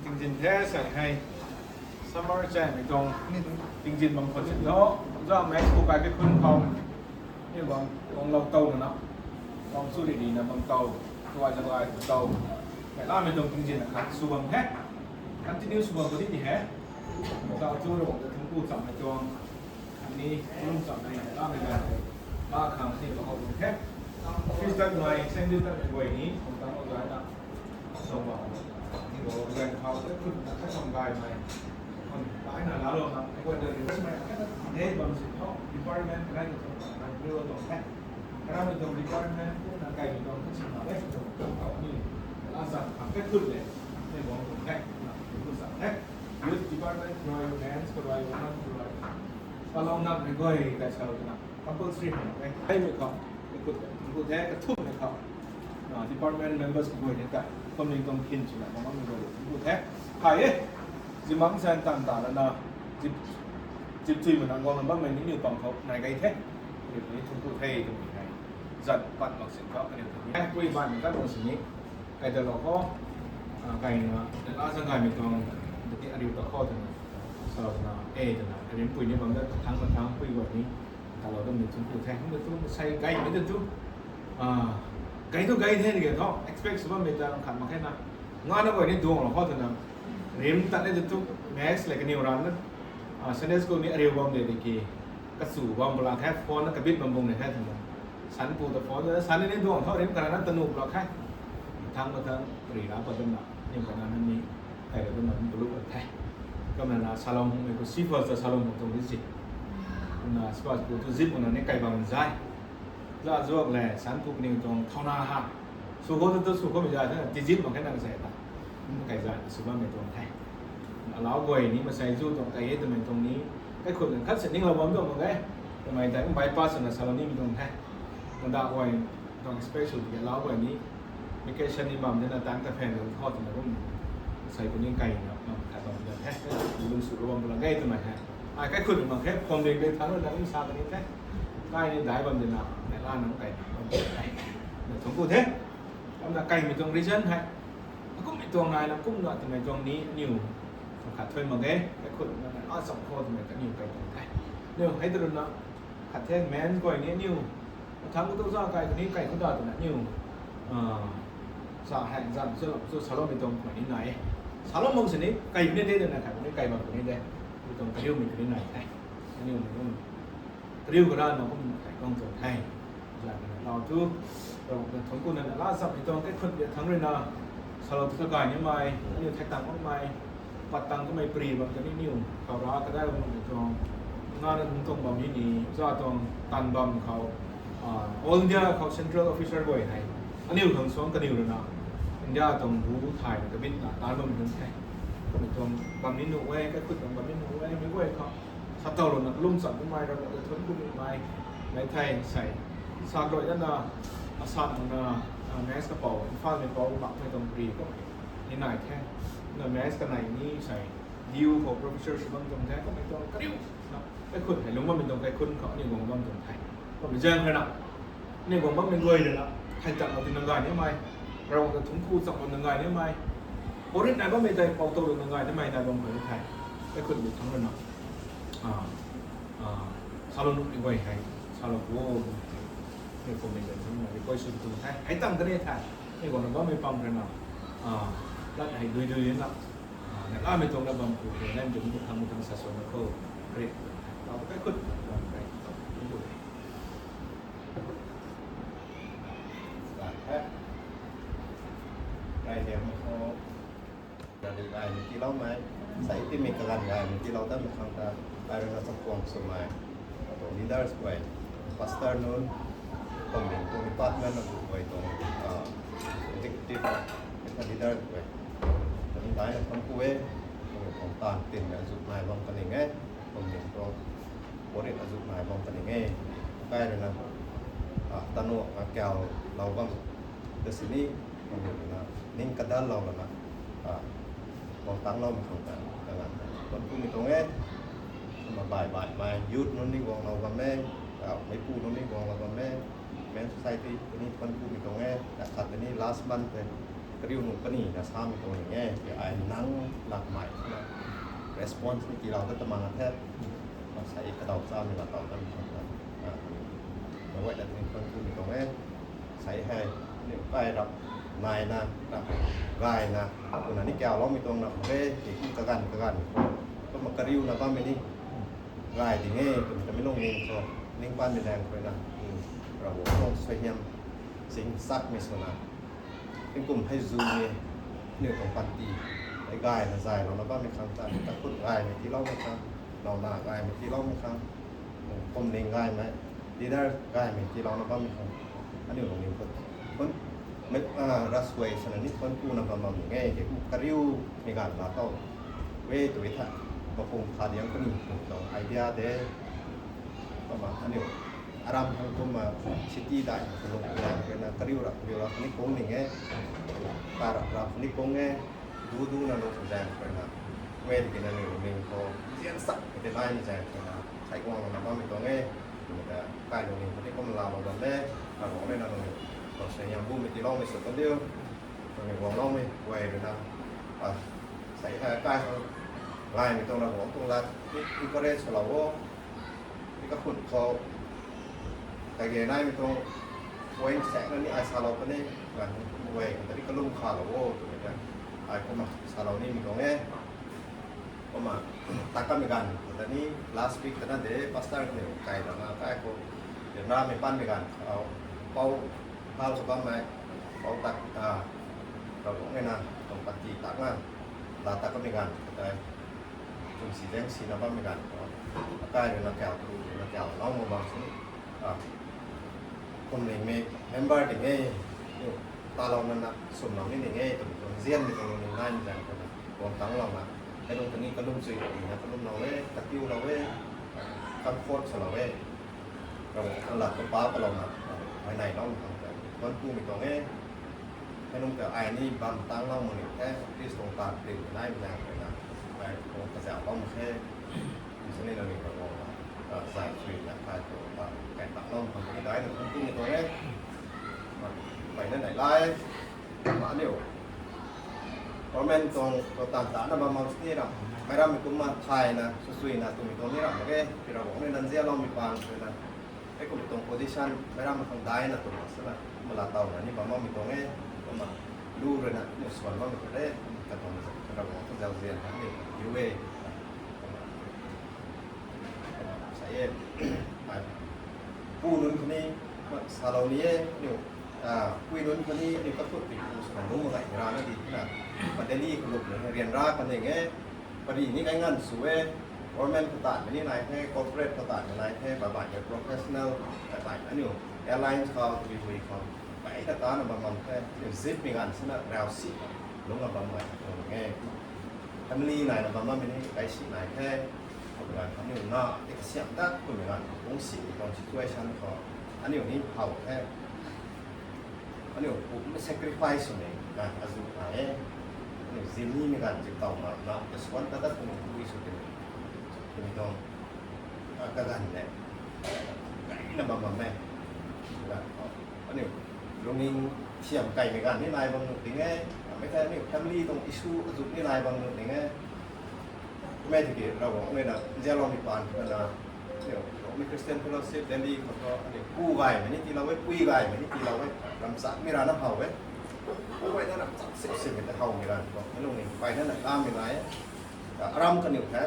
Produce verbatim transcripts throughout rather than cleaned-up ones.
Tingzin the sei hei. Summer chaimei tuang tingzin bam khou sin tho. Zam mei school kai ke khun khou. Ni bam tuang lou tow na na. Tuang chu ri ri na bam tow. Tuai zang lai tow. Kai lamei tuang tingzin na khat sw bam he. Continue sw bam ko di ni he. Tau chu ro, thungku cham mei tuang. Ani, lum cham mei, lamei gay. La khang ni ba hou bam the. Office tat nai, seng di tat mei guay ni, kum tang o zai na. Sou ba. Ni bo, zai khou, zai khun, zai kham gay mei. Khun, lai na la lou na, ai guay da request mei, kata thang e bam sin tho, department, kanai ka tuang, kanai ka tuang, kanai ka tuang, department, kumna kai ka tuang, kumna le, tuang, tuang, tuang, ni, la zat, khang kai khun le, ni bo, tuang, kai, na, khun zat, kai. Youth department khou rui, men's khou rui, women khou rui. Kalong nak mei guay kai sa na. Compulsory hei na. Hei mei khou. Kut, kut the, kathumh mei khou. Na, department members khou guay ni kai. Kum ning tuang khin swna, mamang mei guay. Kut the. Hai e. Zimang san tan ta la na. Zip, zip tui mana guang na bam mei ni niw pang khou. Nai kai the. Ni, ni thum kut the, kum ni hei. Zat pat mak sin khou, kaniw thum ni. Hei, pui ban ni kat mak sin ni. Kai da lou khou, ah, kai na, la zang gaymei tuang, dati ariu ta khou twna, sa na, e twna, ariu pui ni bam da, thang ma thang pui guay ni, ta lou dam ni thum kut the, hum da tu, sai gaymei da tu, ah, gay tu gay the ni ge tho, expect sw bammei ta khat mak khe na, nga na guay ni duang lou khou twna, rim tat ni da tu, maths le kaniw ran na, ah, Sunday school ni ariu bam de di ki, kachu bam bula khe, phone na kabit bam bung ni khe twna. San pu ta phone ta, san ni duang tho, rim karana tanu pula khe. Thang ma thang, ri ra pa dam na, nim karana ni, kai ra dam na, nim pulu pa the. Kamna na salom hung mei ko, si first ta salom hung tuang di si. Na spas pu tu zip na ni kai bam zai. Za zuak le, san pu kning tuang thau na ha. Su khou tu, tu su khou mei zai, na ti zip ma khe na zai ta. Nim kai zai, su bam mei tuang the. Alau guay ni, masai zu tuang kai e twmei tuang ni, kai khut na khat se ning lou bam tuang mak ge. Twmei ta, bypass na salom ni mei tuang the. Nda guay, tuang special di alau guay ni, vacation ni bam de na tang ta phen lou thot na kum. Sai ku ni kai na, bam khat bam de the. Lung su lou bam la ge twmei he. Ai kai khut mak khe, phone ring de thang na kum sa ka ni the. Kai ni dai bam de na, na la na kai na bam de the. Na thum kut the. Kamna kaimei tuang reason hei. Kum mei tuang nai na, kum na twmei tuang ni, niw. Khat thuy mak ge, kai khut na, na, a cham khou twmei ta niw kai tuang the. Niw, hei tu na, khat the men guay ni, niw. Thang tu za kai, kani kai khou da twna, niw. Ah, sa hei, zan, sa, sa, salom mei tuang khou ni nai. Salom mong sini, kai ni de, de na, kai ni kai bam ni de. Mei tuang kariu mei kani nai the. Niw, niw. Kariu kara na kum kai kong tuang the. Zan na tau tu, rau na thum ku na na la zap ni tuang kai khut bia thang rui na, salou tu kai ni mei, aniu thek tang mak mei, pat tang kamei pri bam ta ni niw, kau ra kadai bam ni tuang, nga na thum tuang bam ni ni, za tuang tan bam khou, ah, All India khou Central Officer guay hei, aniu khang suang kaniw rui na, India tuang bu thay na kabit na tan bam ni tuang the. Kamei tuang bam ni nuh e, kai khut tuang bam ni nuh e, mei guay khou. Sa tau lou na kalum cham kumei, Ravguangc ta thun kumei, mei thei sei. Sa guay na na, asat na na, ah, mess kapou, Imphal mei pou, mak mei tuang pri kumei. Ni nai the. Na mess kanei ni sei. D U khou professor sw bam tuang the, kumei tuang kariu. Na, kai khut hei lung bammei tuang kai khun khou, ni guang bam tuang the. Kumei zaeng rui na. Ni guang bammei guay rui na, hei cham mak ti nang gay ni mei, Ravguangc ta thungc ku cham mak nang gay ni mei, porit nai bammei tei pou tou rui nang gay ni mei, nai bam khou ni the. Kai khut ni thang rui na, ah, ah, salou nuhmei guay hei, salou pu o, ni kum ni zaeng thang rui na, request sw tuang the, hei tang ka ni the, ni guang na bammei pam rui na, ah, lat hei dui dui na, ah, na lamei tuang na bam khou, ni lam tuang ni thang ni thang sa sw na khou, kre, tau kai khut, bam kai, tau, ni guay. Rai dem khou, rari gaymei tiiloumei, sa itimei kaganv gaymei tiilou tatmei khang ta, ai rui na chakhwang swmei, atuang leaders guay, pastor nunc, kummei Department azuh guay tuang, ah, executive, leader guay, kaniw daina thuanc ku e. Kaniw tuang taanv tin azuh nai bam kaning e. Kumning tuang purit azuh nai bam kaning e. Kai rui na, ah, tanu, ah, kau lou bam ta sini, kaniw rui na ning kadal lou lana, ah, guang tang lou mi khang ta, kaganv ta thuanc kumei tuang e. Kumna bai bai mei youth nunc ni guang lou bam e, ah, meipu nunc ni guang lou bam e, men society kani thuanc kumei tuang e, na khat tei ni last month tei kariu nunc kani na samei tuang ning e, tei ai nang lakmei na response ni tiilou ta tamang a the, masei kadaw chamei la taw ta mi khang ta, ah, na guay na tei ni thuanc kumei tuang e. Sei hei, aniu kai rap naina, rap gayna, kumna ni kauloumei tuang rap re, tiki kaganv kaganv, kumna kariuna bammei ni gay ding e, twmei ta mi lungning khou, ning panmei zaeng khou rui na, Ravguangc tuang suaihiam ching chakmei swna, tingkum hei zu ni, aniu tuang panty hei gayna zaylouna bammei khang ta, kakhut gaymei tiiloumei khang, louna gaymei tiiloumei khang, kumning gaymei, leader gaymei tiilouna bammei khang, aniu lungning khou thuanc, mei, ah, ravsuai swna ni thuanc kuna bam bam ning e, tei kum kariumei ganv la tow e tw e tha, makum kha diang kani tuang idea de, kumna aniu aram khang kumna city dai khou lung zaeng khou rui na kariu rap kariu rap ni kung ning e, ka rap rap ni kung e, du du na lung zaeng khou rui na, wen kina ni lungning khou nzian sak kei tei naimei zaeng khou rui na, sei guang lana bammei tuang e, twmei ta kai lungning khou ni kum laalou bam e, Ravguangc rui na lungning khou suaihiam bumei tiiloumei sw kan diu, lungning guangloumei guay rui na, ah, sei hei kai khang gaymei tuang Ravguangc tuang lat ni encourage swlou o, ni kakhut khou kage naimei tuang point saekna ni ai salou kan e, ganv guay khang ta ni kalum khalou o twmei ta ai kumna salou nimei tuang e. Kumna, ta kamei ganv khou ta ni last week ta na de pastor kaniw kai rana kai khou, ryanramei panmei ganv khou, pou, hal sw bammei, pou tat, ah, Ravguangc rui na tuang panty takna, la ta kamei ganv khou tei, chumsi zaeng sina bammei ganv khou, akai rui na kau, tu rui na kau, lou mak bam sini, ah, kumningmei member ding e, talouna na swmlou ni ning e twmei tuang nzianmei tuang lungning naimei zaeng khou na guang tanglouna, hei lung kani kalum chui tina kalumlou e, katiulou e, comfort swlou e, Ravguangc tuang lat khou pa palouna, hei nai lou khang ta thuanc kumei tuang e. Hei nunc ta ai ni bam tangclou mak ni the, Khrista tuang taanv tin naimei zaeng khou na, ai tuang kazauh bam the, sini na ni Ravguangc, zay sui na kai tuang ta, kai tangclou khang ta daina thuanc kumei tuang e. Mpeyna neih lai, ma aniu government tuang taanv tana bam mak sini ram, meic rammei kumna thayna, swsuina twmei tuang ni ram mak e, Ravguangc rui na nzianloumei paan swna, hei kumhmei tuang position meic rammei khang daina twna swna, kumna laa tawna ni bam makmei tuang e, kumna lu rui na ni swan bammei khou de, katuang Ravguangc ta zauzian kha ni, U A, sa e, pu nunc khatni, salou ni e, aniu, pui nunc khatni aniu kakhut pui pu swna lungc mak gay rana di twna, pa Delhi khou luk ni ryanra kan ding e, pari ni kai nganv sw e, government khou tanmei ni nai the, corporate khou tanmei nai the, babai hei professional, babai aniu airlines khou, tabui tabui khou, kai ta tana bam bam the, aniu zipmei ganv swna rav si, lungc a bam gay tuang e. Family naina bam bammei ni kai si nai the, kumna aniu na ti kasiam dat twmei ganv, kung si tuang situation khou, aniu ni how the, aniu pumei sacrifice swmei ganv azuh nai e, aniu zimnimei ganv zi taw na, na ta swan ta dat twmei pui sw twmei, twmei tuang, kaganv le, kaina bam bam e, ganv khou, aniu lungning siam kaimei ganv ni nai bam nuh ding e, mei the aniu family tuang issue azuh ni nai bam nuh ding e. Kumei tiki Ravguangc rui na nzianloumei paan khou na, aniu Ravguangc Christian Fellowship Delhi khou thu, aniu pu gaymei ni tiilou e, pui gaymei ni tiilou e, ramchakmei rana how e. Pu gayna ramchak sip simei ta howmei ganv khou, mi lungning mpeyna neih lamei nai e. Aram kaniw the,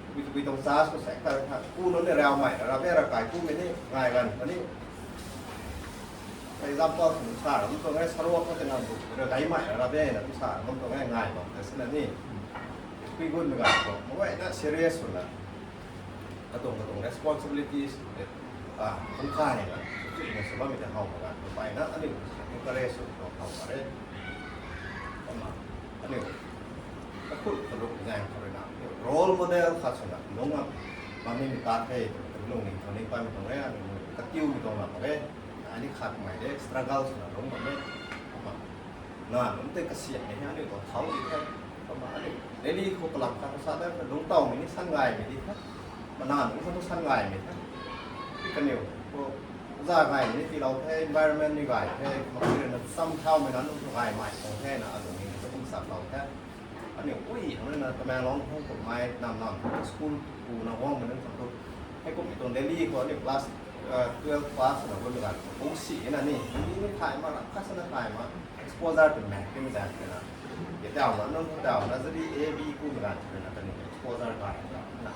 tabui tabui tuang church khou sa kar tha, pu nunc ni ravmei ra rap e, ravkai kumei ni ngai ganv khatni, example, sa ra bam tuang e, saruak khou tei nganv bu ra gaymei ra rap e na tu sa ra bam tuang e, ngai bam ta sina ni, pui gunmei ganv khou, mak gayna serious swna, katuang katuang responsibilities, kum khay na, Sw bammei ta how mak ganv khou mpeyna aniu encourage sw khou how pare. Kumna aniu kakhun kalum zaeng khou ruina role model khat swna lungc a, bammei ta the, lungning khou ning paimei tuang e, aniu katiumei tuang lam mak e. Ai ni khat mei de struggle swna lungc bam e. Kumna na nunc tei kasiamhmei hei aniu tuang thau di the. Kumna aniu Delhi khou kalam khat khou sa da lungc tawmei ni san gaymei di the. Kumna na nunc khou tu san gaymei the. Ti kaniw khou za gaymei ni tiilou the, environment ni gay the, mak ruina cham thaumei na nunc khou gaymei tuang the na, alungning tu kum sa lou the. Aniu ui hang ruina Tamenglong khou kummei nam nam school puna guangmei nunc khou tu, hei kummei tuang Delhi khou aniu class twelve pass na guangmei ganv khou si na ni, ni ni thay ma, ram khat sana thay ma, exposure twmei ti mi zan twna, e tawna nunc khou tawna zari A B kummei ganv twna kaniw exposure gay na.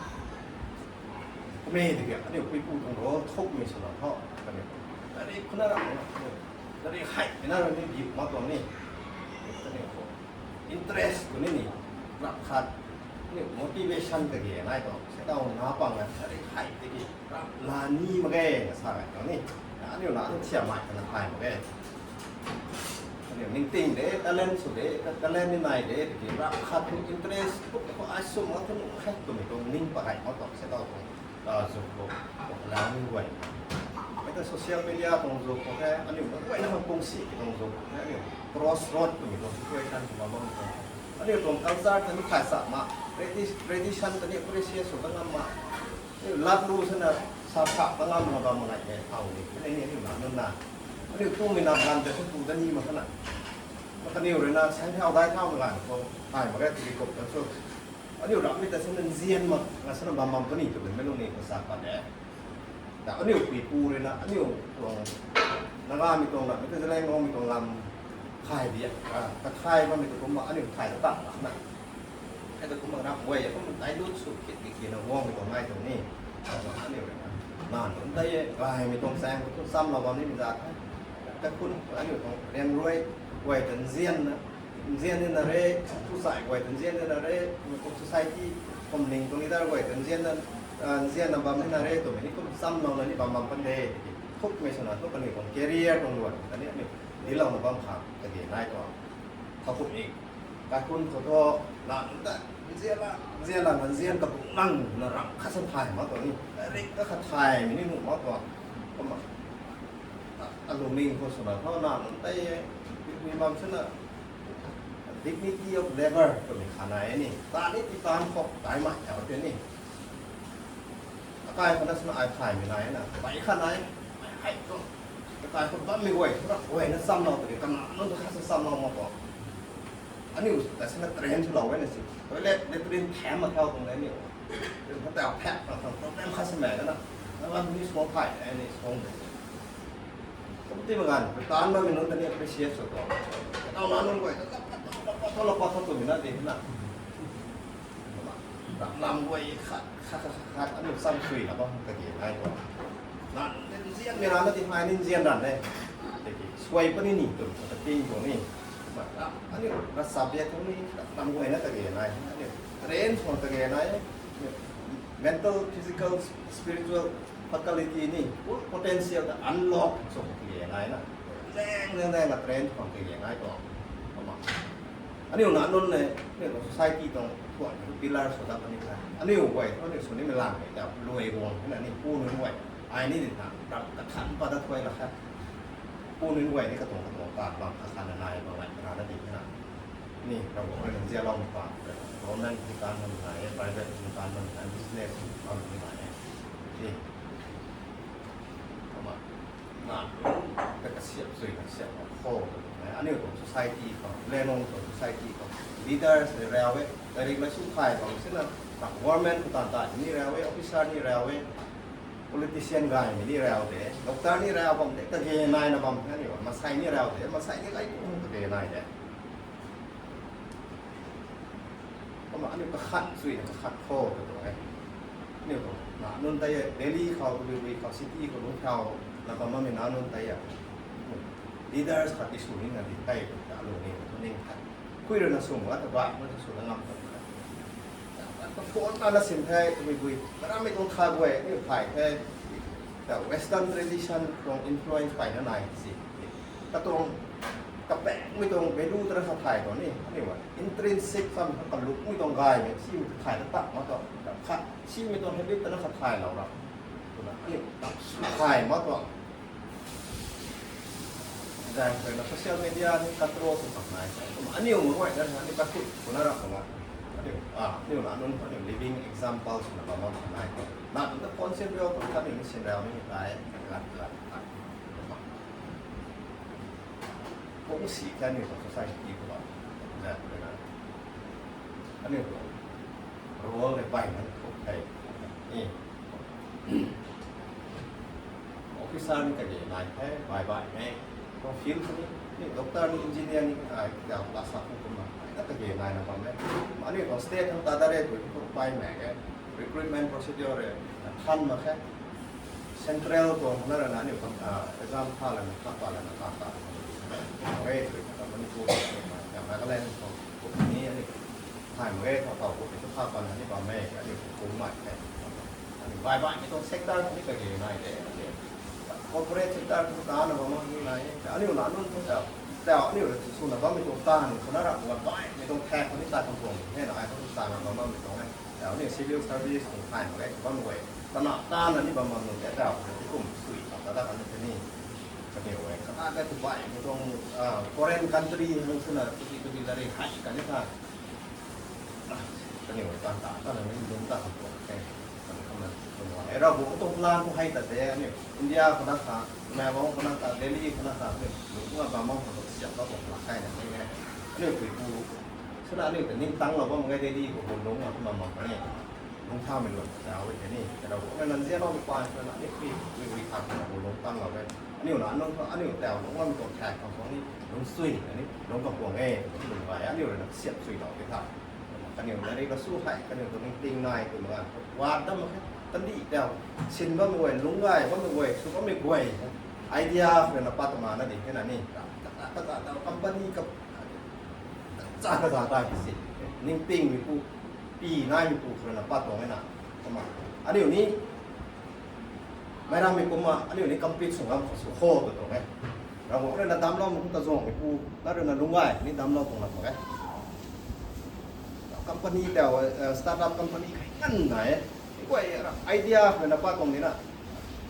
Kummei tiki aniu puipu tuang role thukmei swna tho, kaniw lairik khou na ram, lairik hei na ram ni biu mak tuang ni, kaniw khou interest khou ni ni, ram khat, aniu motivation kage nai tuang, se tau na pang na lairik hei tiki ram la ni mak ge na sa gay tuang ni, aniu na tu thiammei twna thay mak ge. Aniu ningting de, talent sw de, talent ni nai de, tiki ram khat tu interest tu khou ai sw mak thu nunc khat twmei tuang ning pa gay mak tuang se tau tuang, zu khou, lau ni guay. Mei ta social media tuang zu khou the, aniu na guayna khang kungsi tuang zu khou the, aniu crossroad twmei tuang situation khou bam bam tuang. Aniu tuang culture ta ni thay sa ma, tradi-, tradition ta ni appreciate sw ta ngam ma. Aniu lat lu sana sa phak ta ngam na bam mak nai e, thau ni. Aniu ni aniu na nunc na. Aniu tumei na ganv ta sw tu ta ni mak khana. Mak kaniw ruina sang thau dai thau na ganv khou thay mak ge tiki kup ta sw. Aniu rammei ta sana nzian mak na sana bam bam puni twmei mei lung ni khou sa pat e. Ta aniu puipu ruina aniu tuang Nagamei tuang lam, mei ta Zeliangrongmei tuang lam thay di, kathay bammei tu kumna aniu thay ta tan na. Hei ta kumna ram guay kum dilute sw kit kit kina guangmei tuang nai tuang ni. Aniu ruina na nunc tei e, gaymei tuang chaeng khou tu chamlou bam nimei za the. Kakhun aniu tuang riang rui guay ta nzianna, nzian nina re, tu sai guay ta nzian nina re, tuang society, kum ning tuang leader guay ta nzianna, nzianna bam nina re twmei ni kum chamlouna ni bam bam pan de. Thukmei swna thu kaniw tuang career tuang luan khatni aniu dilouna bam khang kage nai tuang. Thowkumhmei kaikhun khou thu, na nunc ta nzian la, nzian la, na nzian kabung nang na ram khat san thay mak tuang ni, lairik ta khat thaymei ni nuh mak tuang. Kumna alungning khou swna thu na nunc tei e, mi bam swna dignity of labour twmei kha nai e ni, ta ni ti taanv khou daimei ta tei ni. Akai khou na swna ai thaymei nai na, bai kha nai, ai hei tu. Akai khou bammei guay thu rak guayna chamlou tiki kana nunc ta khat sa chamlou mak tuang. Aniu ta swna train swlou e na si, toilet, latrine tham ma thau tuang e aniu. Kha tau thak na khang problem khat samei kana, na lam ni suang thay e ni suang de. Kum ti ma ganv, taanv bammei nunc ta ni appreciate sw tuang. Tau na nunc guay ta lap pat, lap pat, lap pat, lap pat twmei na di na. Ram lam guay khat, khat, khat, khat, aniu cham sui na bam kage nai tuang. Na nzianmei rana ti hei ni nzian ran e. Tiki suai puni ni twmei ta ting tuang ni. Ram, aniu ravchapbiak tuang ni, ram guayna kage nai, aniu train sw kage nai, mental, physical, spiritual faculty ni, full potential ta unlock sw kage nai na. Zaeng zaeng zaeng na train sw kage nai tuang. Kumna aniu na nunc ne, aniu tuang society tuang thuan pillar sw dat puni kha. Aniu guay, aniu sw nimei lang mei ta luai guang na ni pu nunc guay. Ai ni di na, ram kathan pat dat thuai la kha. Pu nunc guay ni katuang katuang taanv bam kha kha na nai bam nai na na di na. Ni Ravguangc rui nzianloumei taanv, government ni taanv bam nai e, private ni taanv bam nai, business bam nai e. Ni kumna na, ta kasiap sui kasiap khou, aniu tuang society khou, Zeliangrong tuang society khou leaders ni rau e, lairik la sw thay bam sina, government khou taanv ta ni rau e, officer ni rau e, politician gaymei ni rau de, doctor ni rau bam de, kage nai na bam aniu, masei ni rau de, masei ni gay tu kage nai de. Kumna aniu kakhan sui na kakhan khou ka tuang e. Aniu tuang na nunc tei e, Delhi khou, Kabui Bui khou, city khou lungc thau na bam bammei na nunc tei e. Leaders khat ti sw nina di tei ta lu ni, ning khat. Khui rui na sw mak ta bai, nunc sw na ngam ta. Phone ta na sim the, Kabui Bui, marammei tuang kha guay, aniu thay the. Western tradition tuang influence paina nai si. Katuang kapengmei tuang value tara sa thay tuang ni, aniu intrinsic sam kalukmei tuang gaymei simei thay na tak ma tuang, khat simei tuang habit tana sa thay lou ra. Tuna aniu tak su thay ma tuang. Zang kena social media ni control sw mak nai. Aniu mei guay na aniu kathik kuna ra kama. Aniu, ah, aniu na nunc aniu living example swna bam mak nai. Na nunc ta phone sin riu, kaniu ni sin riu ni tai. Lat, lat, lat. Kung si kaniu ta society ko. Zang kena aniu role le pai na ko hai. Ni officer ni kage nai the, bai bai nai. Kung field ni, ni doctor ni, engineer ni, ai, kau lasa kum kum na, ai, na kage nai na bam e. Aniu tuang state hang ta da re, tu tu pai mak ge. Recruitment procedure re, than mak khe. Central tuang na ra na aniu kam, ah, exam tha la na, tha pa la na, tha ta. Re, tu ta Manipur, ya Nagaland tuang, ni aniu. Thay mak ge, tha tau ko, tu tha pa na ni bam e, aniu kung mak khe. Aniu bai bai ni tuang sector ni kage nai de, aniu corporate sector tu ta na bam ni nai, aniu na nunc tu ta, ta aniu le tu sw na bam ni tuang ta ni, sw na ra la bai ni tuang thak ni ta tuang tuang, he na ai tu ta na bam ni tuang e. Tau ni civil service tuang thay mak ge, bam e. Tana, tana ni bam bam nunc e, tau, ni kum sui, ta, ta, ta, kan ni, kaniw e, kata ka tu bai, ni tuang, ah, foreign country, nung suna, tu, tu, tu, lari, hai, kan ni ta. Ah, kaniw e, ta, ta, ta, ni, lung ta, kan tuang, e, kan, kan, kan, e, ra, bu, tuang plan, bu, hai, ta, de, ni, India, kana ta, Mumbai, kana ta, Delhi, kana ta, ni, lung, nga, bam, bam, kan, siap, ta, tuang, la, kai, na, ni, ni, ni, tu, tu, Suna aniu ta ningtang lou bam mak ge, Delhi khou lungc na kumna mak khe. Lungc thamei lou ta we tei ni. Kadaw khou na nzianlou mi pan suna aniu pui pui pui khat na khou lungc tang lou e. Aniu na aniu aniu tau lungc bam tuang thak khang khou ni lungc sui na ni lungc kaguang e. Lungc gay aniu rui na siap sui lou ke tha. Kaniw na ri ka su hei kaniw tuang ningting nai tw mak gan. Wat dam mak khe. Kandih tau sin bam guay, lungc gay bam guay, sw bam guay. Idea khou na pat ma na di khe na ni. Ka ka ka company ka Cha kaza ta ki si. Ningting mi pu, pi nai mi pu khou na pat tuang e na. Kumna aniu ni, meic ram mi kumna aniu ni compete sw ngam khou sw kho ta tuang e. Ravguangc rui na damclou mi kum ta zuang mi pu, na rui na lungc gay ni damclou tuang lam mak e. Company tau, eh, startup company kai ngan nai e. Guay idea khou na pat tuang ni na.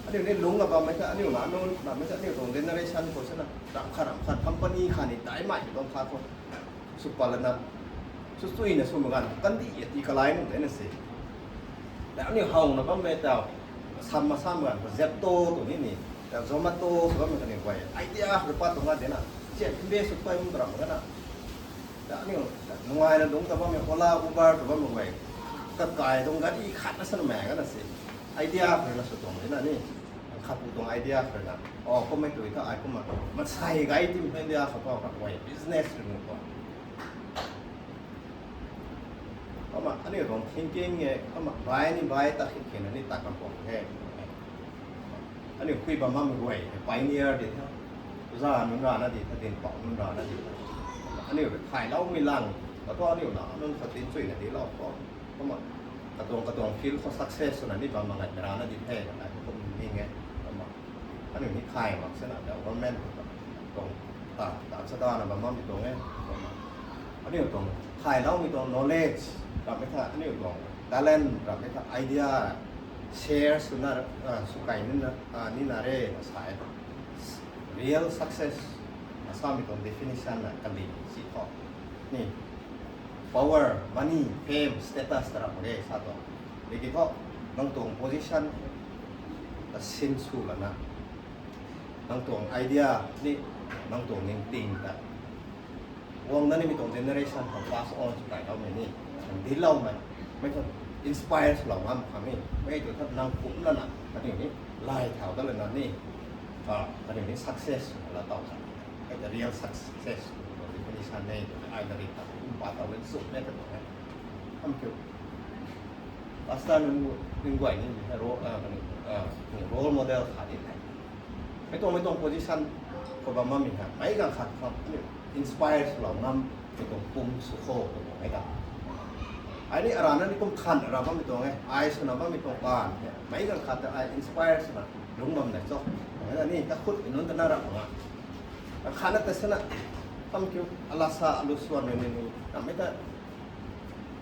Aniu ni lungc na bammei ta, aniu na nunc bammei ta, aniu tuang generation khou sina, ram khat ram khat company khat ni daimei tuang khat khou. Sw pat lana, sw sui na sw mak gan, kandih e ti kalai nunc tei na si. Na aniu how na bammei tau, sam masam gan, Zepto tu ni ni, tau Zomato sw bammei kaniw guay, idea khou pat tuang gan de na, sian invest sw pat mak ram gan na. Na aniu, nungai na lungc ta bammei, Ola, Uber tu bammei guay, kakai tuang gari khat na sana mak gan na si. Idea khou na sw tuang de na ni. Khat pu tuang idea khou na. O, kummei tui ta ai kumna. Masai gay tim idea khou ta khat guay business rui mu tuang. Kumna, aniu tuang thinking e, kumna, bai ni bai ta khit khit na ni ta kam tuang he. Aniu pui bam bam guay, pioneer di tha. Za nunc rana di tha, dinhpouc nunc rana di tha. Aniu rui thayloumei lang, kata aniu na, nunc khat tin chui na di lou khou. Kumna, katuang, katuang field khou success swna ni bam mak ngai rana di the, na kum ning e. Kumna, aniu ni thay mak sina, government tuang ta, ta sa dana bam bammei tuang e. Kumna, aniu tuang thayloumei tuang knowledge, rammei tha, aniu tuang talent, rammei tha, idea, share swna, ah, sw kai nina, ah, nina re na sa e. Real success, asamei tuang definition na kali si tho. Ni, power, money, fame, status ta ram mak ge sa tuang. Tiki tho, nang tuang position ta sin sw lana, nang tuang idea ni, nang tuang ningting ta guang na nimei tuang generation khou pass on sw kailoumei ni, dincloumei, mei thu inspire swlou ngam khang ni, mei tu tha nang kumc lana, kaniw ni, lay thau dat lana ni, ah, kaniw ni success la taw kha. Hei ta real success definition ne, ai na ri ta kum pa taw le suk ne ta tuang e. Am kiu. Pastor nunc, nunc guay ni, ro-, ah, kaniw, ah, role model khat di the. Mei tuang, mei tuang position khou bam bammei hei, meic ganv khat khou, aniu inspire swlou ngam, mei tuang pum sw kho, mei ta. Ai ni arana ni kum khan ra bammei tuang e, ai swna bammei tuang pan, meic ganv khat ta ai inspire swna, lungc bam na cho. Ni kakhut nunc ta na rap nga. Khatna ta sana, kam kiu, alasa alu suan rui ni ni, namei ta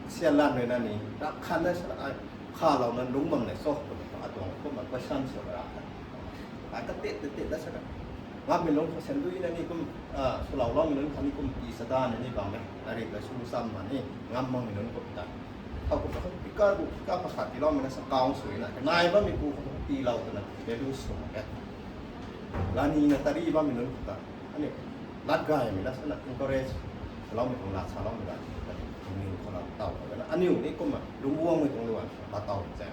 sialan rui na ni, rap khatna sana ai khalouna lungc bam na cho. Atuang kumna question sw ra. Ai katit katit na sana, ngammei lungc khou sandui na ni kum, swlou loumei nunc khatni kum tii sada na ni bam e. Ari ta sw sam ma ni, ngam makmei nunc kum ta. Khou kum ta khat pika ru, pika pakhat tiiloumei na sa kau sui na, kanai bammei pu khou tiilou twna value sw mak e. Lani na tari bammei nunc khou ta, aniu lat gaymei la sana encourage saloumei tuang lat saloumei la, aniu khou la taw khou na, aniu ni kumna lungc guangmei tuang luan la taw ze.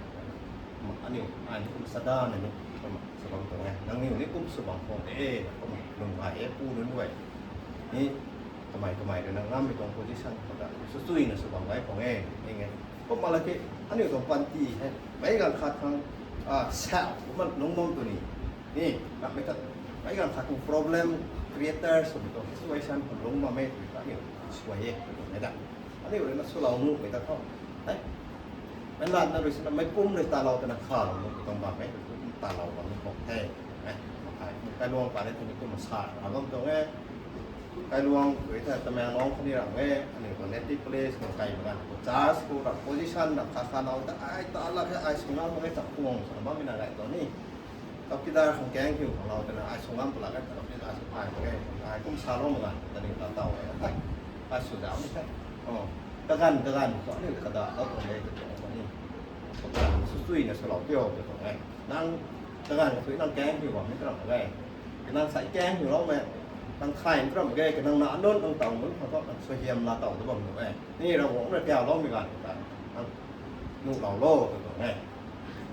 Aniu ai ni kum sada na ni, kumna sw bam tuang e. Nangniw ni kum sw bam khang de, kumna lung gay e, pu nunc guay ni, kamei kamei rui na ngammei tuang position khou ta sw chuina sw bam gay khang e, ning e. Kumna la ki, aniu tuang panty hei meic ganv khat khang, sa, kumna lungc bam tu ni, ni, ramhmei ta, meic ganv khat khang problem creator swmei tuang situation khou lungc bammei tei ta aniu suai e, tw tuang e da. Aniu rui na swlou nuhmei ta khou, e, meic lat na rui sina meic pum rui talou twna khalou nuhmei tuang bam e, tu talou bam khou the, e, kailuang pa ni tu ni kumna sa ra bam tuang e. Kailuang rui ta Tamenglong khatni ram e, aniu tuang native place khou kai mak ganv khou church khou ram position ram kha kha nau ta ai ta lak khe, ai sw ngam mak ge, chakhwang swna bammei na gay tuang ni. Chowkidar khang kaeng hiu khang lou twna ai sw ngam pw lak e, chowkidar sw phai mak ge, ai kum salou mak ganv ta ni ta taw e, ai sw zauc ni the. Kaganv kaganv khou aniu kada lou tuang e, ta tuang ni. Kaganv sw chuina swlou tiu ta tuang e. Nang kaganv khatui nang kaeng hiu bam ni ta ram mak ge. Kanang sai kaeng hiuloumei, nang thay ni ta ram mak ge, kanang na nunc nang taw nunc khang thu nang suaihiam la taw ta bam nuh e. Ni Ravguangc na tiauloumei ganv ta, nang nuhlou lo ta tuang e.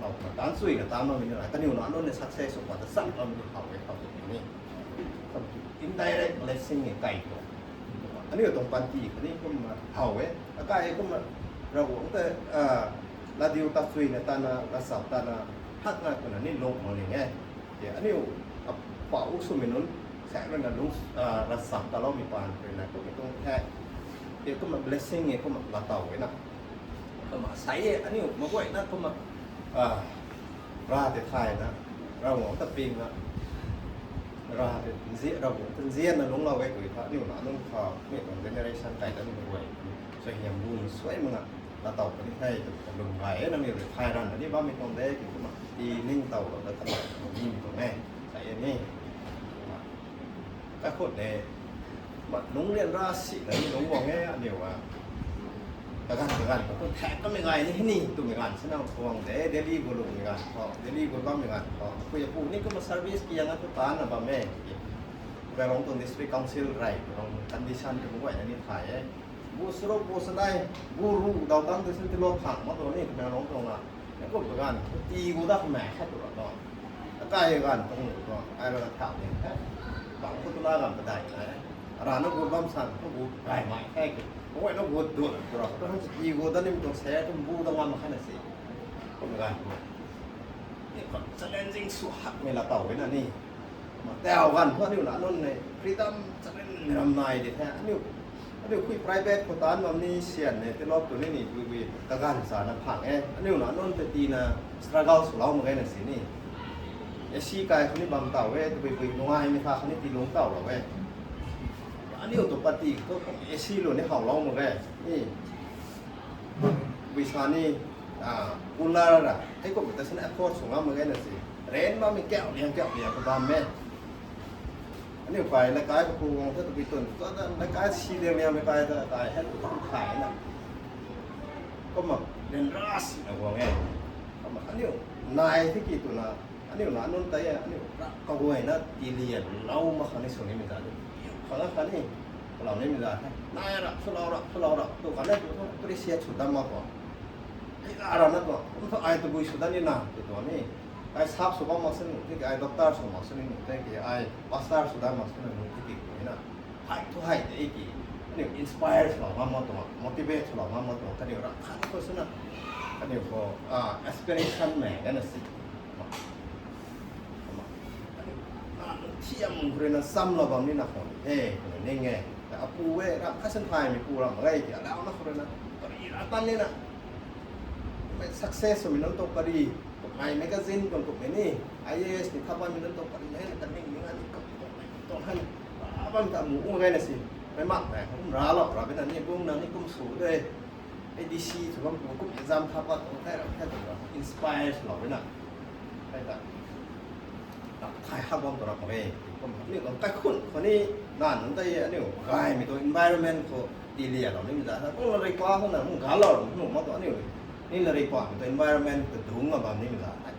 Lou khang taan chuina taan bammei ni, kaniw na nunc ni success sw pa ta cham bammei ni how e, how tw ni. Indirect blessing e kai tuang. Aniu tuang panty khatni kumna how e. Akai e kumna Ravguangc ta, latdiu ta chuina tana, ravchap tana, hakna twna ni lung mak ning e. Aniu apau swmei nunc, sa rui na lung, ravchap taloumei paan rui na kumna tuang the. Kumna blessing e, kumna la taw e na. Kumna sai e, aniu maguayna kumna, ra tei thayna, Ravguangc ta pingna, ra tei nzi, Ravguangc ta nzianna lungclou e tw tha, aniu na nunc kha, mi tuang generation kai ta ni maguay, suaihiam bu suai mak na, la taw puni the, tw ta lwm gay e, nangniw rui thay ranv na ni bammei tuang de, tw kumna, ti ningtowlou ta ta, nimei tuang e, sai e ni. Kakhut e, nungc ryanra sina ni lungc guang e, aniu a. Kaganv kaganv khou tu thak kamei gay ni hei ni twmei ganv sina guang de, Delhi gu lungmei ganv khou, Delhi gu bammei ganv khou, pui apu ni kumna service kiang a tu taanna bam e. Tamenglong tuang District Council rei tuang condition tu guayna ni thay e. Bu sruk bu sanei, bu ru daw tang tu sin tilou phang mak tuang ni Tamenglong tuang a. Hei kum kaganv khou tii gu dat khou mei khat tu ra tuang. Akai ganv tuang nu tuang, ai rui na thau ni the. Bang khou tu na ganv padai na e. Arana gu bam san, khou gu gaymei the ki. Guayna gu dut tu ra, tu hang tii gu dat ni mi tuang se, kum bu dat ngam khatna si. Kum ganv khou ni khou challenging sw hakmei la taw e na ni. Tau ganv khou aniu na nunc ni freedom challenge ram nai de the. Aniu, aniu khui private khou taanc bam ni sian ni, tilou tu ni ni, bui bui kaganv sana phang e. Aniu na nunc ta tina struggle swlou mak ge na si ni. AC kai khou ni bam taw e, tabui bui nungaimei tha khou ni tii lungc tawlou e. Aniu tu party khou AC lu ni howlou mak ge. Ni bui sa ni, cooler ra, hei kum ta sini afford sw ngam mak ge na si. Rent bammei kauh liang kauh liang khou bam e. Aniu kai, leikai khou guang the tabui tun, leikai si liang liangmei kai ta kai hei tu thay na. Kumna ryanra sina guang e. Kumna aniu nai the ki twna, aniu na nunc tei e, aniu ra kaguayna tii lianlou mak khang ni sw nimei ta ni. Khang a khatni, kalou nimei ta the. Nai ra, swlou ra, swlou ra, tu khatni tu thu appreciate sw dat mak tuang. Hei na ra na tuang, kum thu ai tabui sw dat ni na, tu tuang ni. Ai sap sw bam mak sini nuh the ki, ai doctor sw mak sini nuh the ki, ai pastor sw dat mak sini nuh the ki, tu ni na. Hei thu hei tei ki, aniu inspire swlou ngam mak tuang, motivate swlou ngam mak tuang, kaniw ra khat khou swna, kaniw khou aspiration mei gana si. Thiam khou rui na chamlou bam ni na khwan the, twna ning e. Apu e, ra khat sin thaymei pu ram mak ge ki, alauna khou rui na, pari ra tan ni na. Mei success swmei nunc tu pari, tu Ai magazine tuang kumhmei ni, I A S ni thabanmei nunc tuang pari hei, kaning ni na ni kum tuang hei, abam ta mu ung gayna si, mei mak mei, kum ra lou, ra bina ni, bung na ni kum su de, A D C, su bam kum, kum exam tha pat tuang thei ra, thei tuang ra, inspire lou bina. Hei ta, thai hak bam tuang ra mak e, kum ni tuang kaikhun, khou ni, nan nunc tei, aniu, gaymei tuang environment khou, ti lia lou ni mi za, kum la rui pa khou na, kum ga lou, kum ma tuang aniu, ni la rui pa, mi tuang environment, ta dung a bam ni mi za, hei.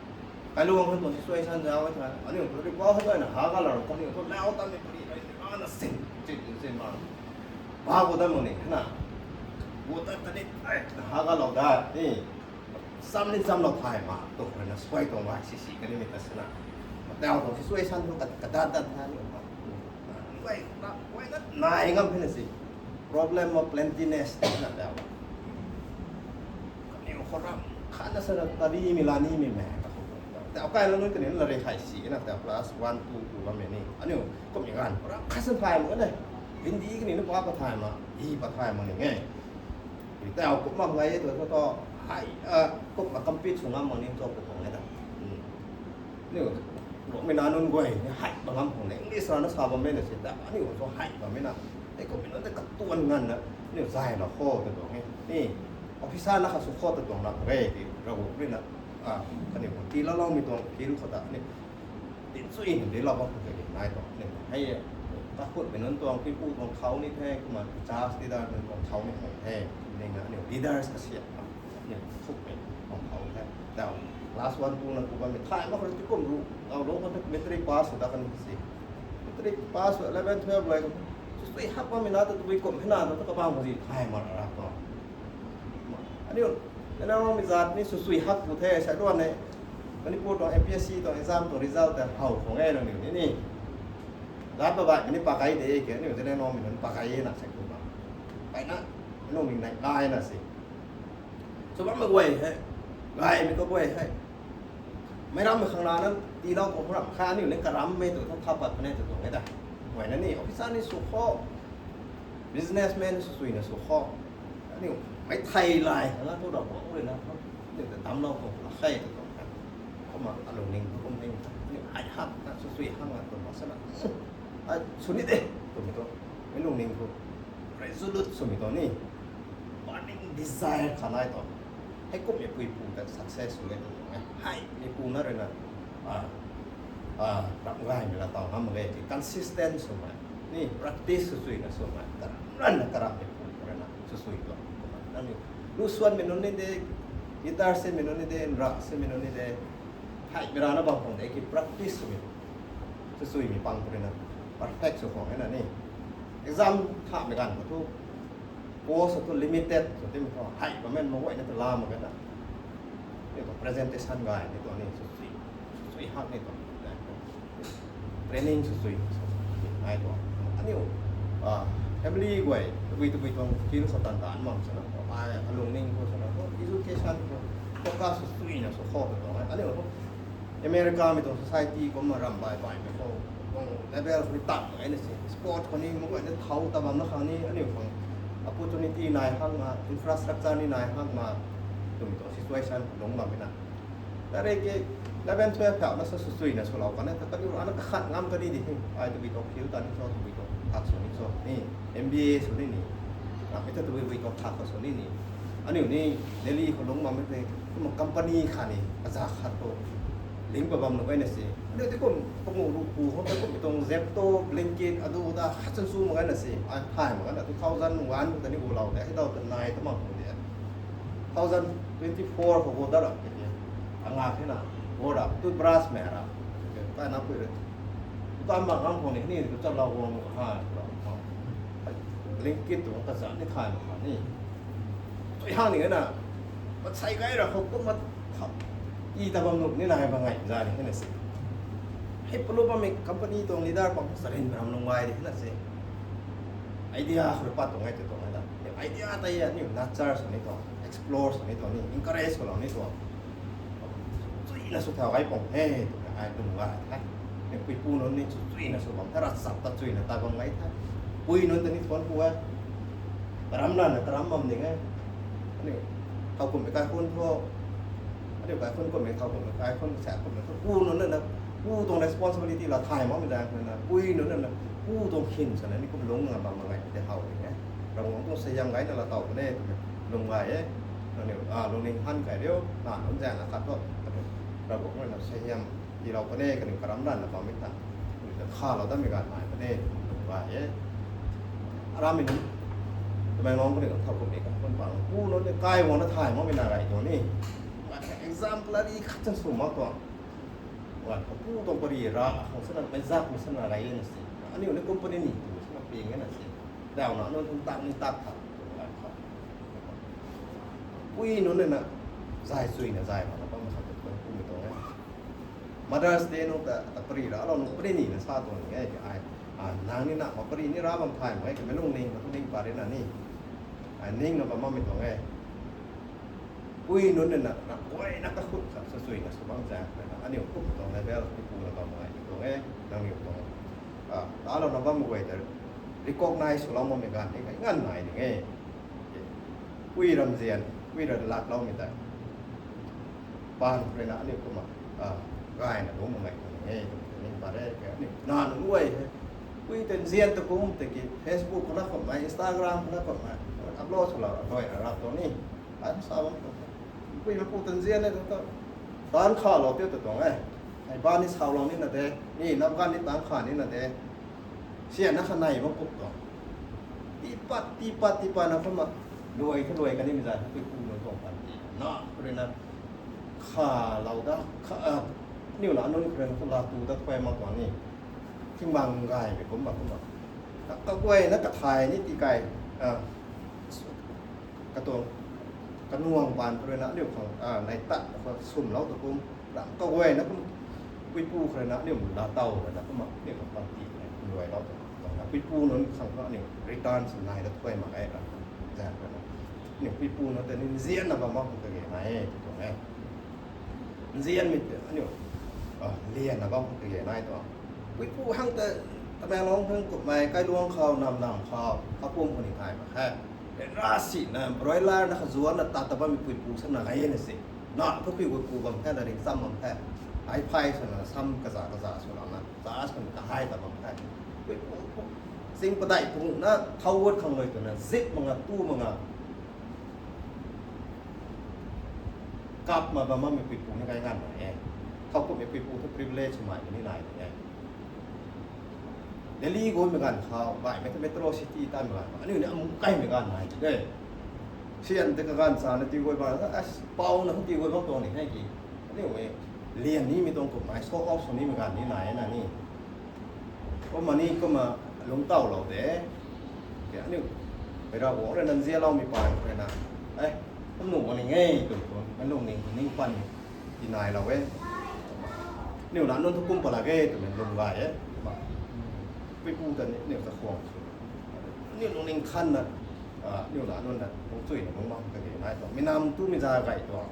Kailuang khou tuang situation zauc e tha, aniu khou rui pa khou na ha ga lou, kaniw khou lau ta ni pari rui na sin, sin, sin ma. Pa khou ta mak ni, na. Gu ta ta ni, ai, na ha ga lou da, ni. Sam ni sam lou thay ma, tu khou na suai tuang bai, si si, kani mi ta sina. Tau tuang situation tu ka, ka dat dat na ni ma. Wai, na, wai na, nai ngam hei na si. Problem of plentiness, na tau. Kaniw khou ram, khatna sana tari mi la ni mi mei, ka khou. Tau kai la nunc kaniw la rui hai si, na tau class one, two, two la mei ni. Aniu, kum mi ganv, ram khat san thay ma ne. Hindi kaniw na pa pa thay ma, hi pa thay ma ni nge. Tau kum mam ngai e tu, tu, tu, hai, ah, kum ma compete sw ngam ma ni tu, kum ngai ta. Hmm. Niu, lungmei na nunc guay, ni hai pa ngam khang le, English rana sa bam mei na si ta, aniu khou hai bam mei na, ei kum mi nunc tei katuan nganvna, niu zay la kho ta tuang e. Ni, officer na kha sw kho ta tuang na, rei ti, Ravguangc rui na, ah, kaniw khou ti laloumei tuang, field khou ta, ni, tin sui ni di lou bam khou ke nai tuang, ni, hei, kakhutmei nunc tuang, pipu tuang khou ni the, kumna, church leader nunc tuang khou ni khou the, ni na, aniu leaders ka siam. Ni, thukmei, bam khou the. Tau, class one, two na tu bammei thay mak khou ti kum ru, tau lung khou matric pass sw ta kan si. Matric pass sw, eleven, twelve loi, sw sui hak bammei na ta tabui kum hei na ta kabam khou zi thay mak ra ta. Aniu, nana mi zat ni sw sui hak pu the, sa duan e. Manipur tuang M P S C tuang exam tuang result ta how khou nge nangniw ni ni. Zat ba bai, mani pakai de ke, aniu zene no mi nunc pakai e na sa kum ba. Pai na, nung ning nai, nai na si. Sw bammei guay hei, gaymei ka guay hei. Meic rammei khang rana, tiilou khou ram kha aniu ni karammei tu, tha pat pune tu tuang e ta. Guay na ni, officer ni sw kho, businessman sw suina sw kho. Aniu, mei thei lai, khang na tu rau khou rui na, aniu ta damlou khou la khe tu tuang e. Kumna, alungning tu kum ning, aniu, hai hak na sw sui hak na tu ma sana. Ai, sw ni de, twmei tu. Mei lungning khou resolute swmei tuang ni, burning desire kha nai tuang. Hei kummei puipu ta success sw e tuang e. Hei, mipu na rui na, ah, ah, ram gaymei la taw ngam mak ge, consistent swmei. Ni practice sw suina swmei. Karam ranna karam mipu rui na sw sui tuang. Nangniw, lu suanmei nunc ni de, guitar simei nunc ni de, nra simei nunc ni de. Hei, mi rana bam khang de ki practice swmei. Sw suimei pang khou rui na perfect sw khang e na ni. Exam thamei ganv khou thu, post thu limited sw timei thu, hei, bam men mak guayna ta la mak ge na. Ni tuang presentation gay ni tuang ni, sw sui, sw sui hak ni tuang. Training sw sui, ai tuang. Aniu, ah, family guay, tabui tabui tuang skill sa tan tan mam sana, ai, alungning khou sana, education khou, focus sw suina sw khou tuang. Aniu, America mei tuang society kumna ram bai bai mei khou, tuang level khou ni tat mak e na si. Sport khou ni, mak guayna thau ta bam na khang ni, aniu khang opportunity nai hak ma, infrastructure ni nai hak ma, twmei tuang situation lung bam e na. Tare ke eleven, twelve phau na sa sw suina swlou kan e, ta kaniw rana kakhat ngam kani di hei. Ai tabui tuang field ta ni cho, tabui tuang thak sw ni cho, ni M B A sw ni ni. Ramhmei ta tabui bui tuang thak khou sw ni ni. Aniu ni Delhi khou lung bammei tei, kumna company khat ni, kaza khat khou ling pa bam nuh e na si. Aniu tei kum, kamu ruh ku khou tei kum tuang Zepto, Blinkit, adu da khat chan su mak e na si. Ai thay mak e na, two thousand one ta ni gulou de, hei dau ta nai ta mak khou de. Two thousand twenty-four khou gu dat ra, anga khe na, gu ra, toothbrush mei ra, kai na pui rui. Dukan bang ngam khou ni, ni, ni, chalou guang ha, ra, ha. Blinkit tu, kazat ni thay mak kha ni. Tui hang ni na, matsei gai ra khou kumna, ha, i ta bam nuh ni nai bam ngai, za ni, ni na si. Hei palu bammei company tuang leader pang, sarin ram nung gai di, ni na si. Idea khou pat tuang e, tu tuang e da. Idea tei aniu nurture sw ni tuang, explore sw ni tuang, ni encourage sw lou ni tuang. Sw chuina sw thau gai pang he, twna ai lung ga the. Ni puipu nunc ni sw chuina sw bam the, ravchap ta chuina ta bam gai the. Pui nunc ta ni thuan pu e. Karam na na karam bam ding e. Aniu, thau kum mei kaikhun thu, Aniu kaikhunc kummei, thau kummei, kaikhunc sa kummei thu pu nunc na, pu tuang responsibility la thay makmei zaeng khou na, pui nunc na, pu tuang khin swna ni kum lungc na bam mak ge tei how ni e. Ravguangc tuang suaihiam gayna laa tow puni e twmei lung gay e. Nangniw lungning han kei riu, na nunc zaeng na khat thu, Ravguangc na suaihiam tiilou puni e, kaniw karam ranvna bammei ta, khalou datmei ganv nai puni e twmei lung gay e. Aram mi nunc, Tamenglong kaniw thau kummei kaikhunc pang pu nunc ni kaiwang na thay makmei na gay tuang ni. Example ari khat chan sw mak tuang. Pu tuang pari ra khang sana, meic zakmei sana gay e na si. Aniu ni company ni tu sana ping e na si. Dauna nunc thun tak ni tak tha. Pui nunc na zay chuina zay mana bam khat tu kummei tuang e. Mother's Day nunc ta, ta pari ra lou nunc pari ni na sa tuang ni e ai. Nang ni na ma pari ni ra bam thay mak e twmei lungning, lungning pari na ni. Ai ningna bam makmei tuang e. Pui nunc na, na guayna kakhut khat sa chuina sw bam zaeng khou na, aniu kum tuang level ni puna bam nai tuang e, nangniw tuang. Talouna bammei guay ta recognize swlou makmei ganv ni kai nganv nai ding e. Pui ramzian, pui ra latloumei tei paan khou rui na aniu kumna gayna lungc mak ngai tuang e twmei ning pat e. Aniu na nunc guay hei, pui ta nzian ta kum tiki Facebook khou na kummei, Instagram khou na kummei upload swlou rui rap tuang ni. Ai sa bam tuang, pui na pu ta nzian e tu, taanc khalou tiu ta tuang e. Hei ba ni saulou nina de, ni nap ganv ni taanc kha nina de. Sianna kha nai bam puk tuang. Tiipat tiipat tiipat na kumna luai kha luai kanimei zay, puipu nunc tuang panty na khou rui na khalou da, aniu na nunc khou rui na laa tu dat khuay mak tuang ni. Thingbang gaymei kumna kumna kaguayna kathay ni tikai, katuang kanuang paan khou rui na aniu khang nai tat khou swmlou ta kum, ram kaguayna kum, puipu khou rui na aniu laa tow rui na kumna aniu khang panty khou rui luailou ta, puipu nunc khang khou aniu return sw nai dat khuay mak e ra. Zaeng rui na aniu puipu nunc ta ni nzianna bam mak khang kage nai e tu tuang e. Nzianmei tei aniu lianna bam khang kage nai tuang. Puipu hang ta, Tamenglong hang kummei kailuang khou, nam nam khou, kapum khou ni thay mak khe. Ryanra sina broiler na khazuanna tat ta bammei puipu sana gay na si. Na thu kiu pu bam khe, na ringcham bam khe. Ai phay swna sam kaza kaza swlouna church khou ni kahai ta bam khe. Puipu, sing padeih pu na thau guat khang rui twna zip mak nga, tu mak nga, kap ma bam makmei puipu ni kai nganv nai e. Thau kummei puipu thu privilege swmei ni nai de e. Delhi guaymei ganv khou, baihmei ta metro city tanmei ganv khou aniu ni amu kaimei ganv nai de. Sian tei kaganv chana tii guay bam, pouna hu tii guay bam tuang ni hei ki, aniu e, lian nimei tuang kummei show off sw nimei ganv ni nai e na ni. Kumna ni kumna lungc tawlou de. Aniu mei Ravguangc rui na nzianloumei paan khou rui na, e, kum nuh mak ning e twmei tuang, mei lungning khou ning pan tinailou e. Aniu na nunc thu kum pat lak ge twmei lung gay e. Puipu ta ni aniu ta khwang sw, aniu lungning khanna, aniu na nunc na lungc chuina lungc bam kage nai tuang, mi nam tumei za gay tuang.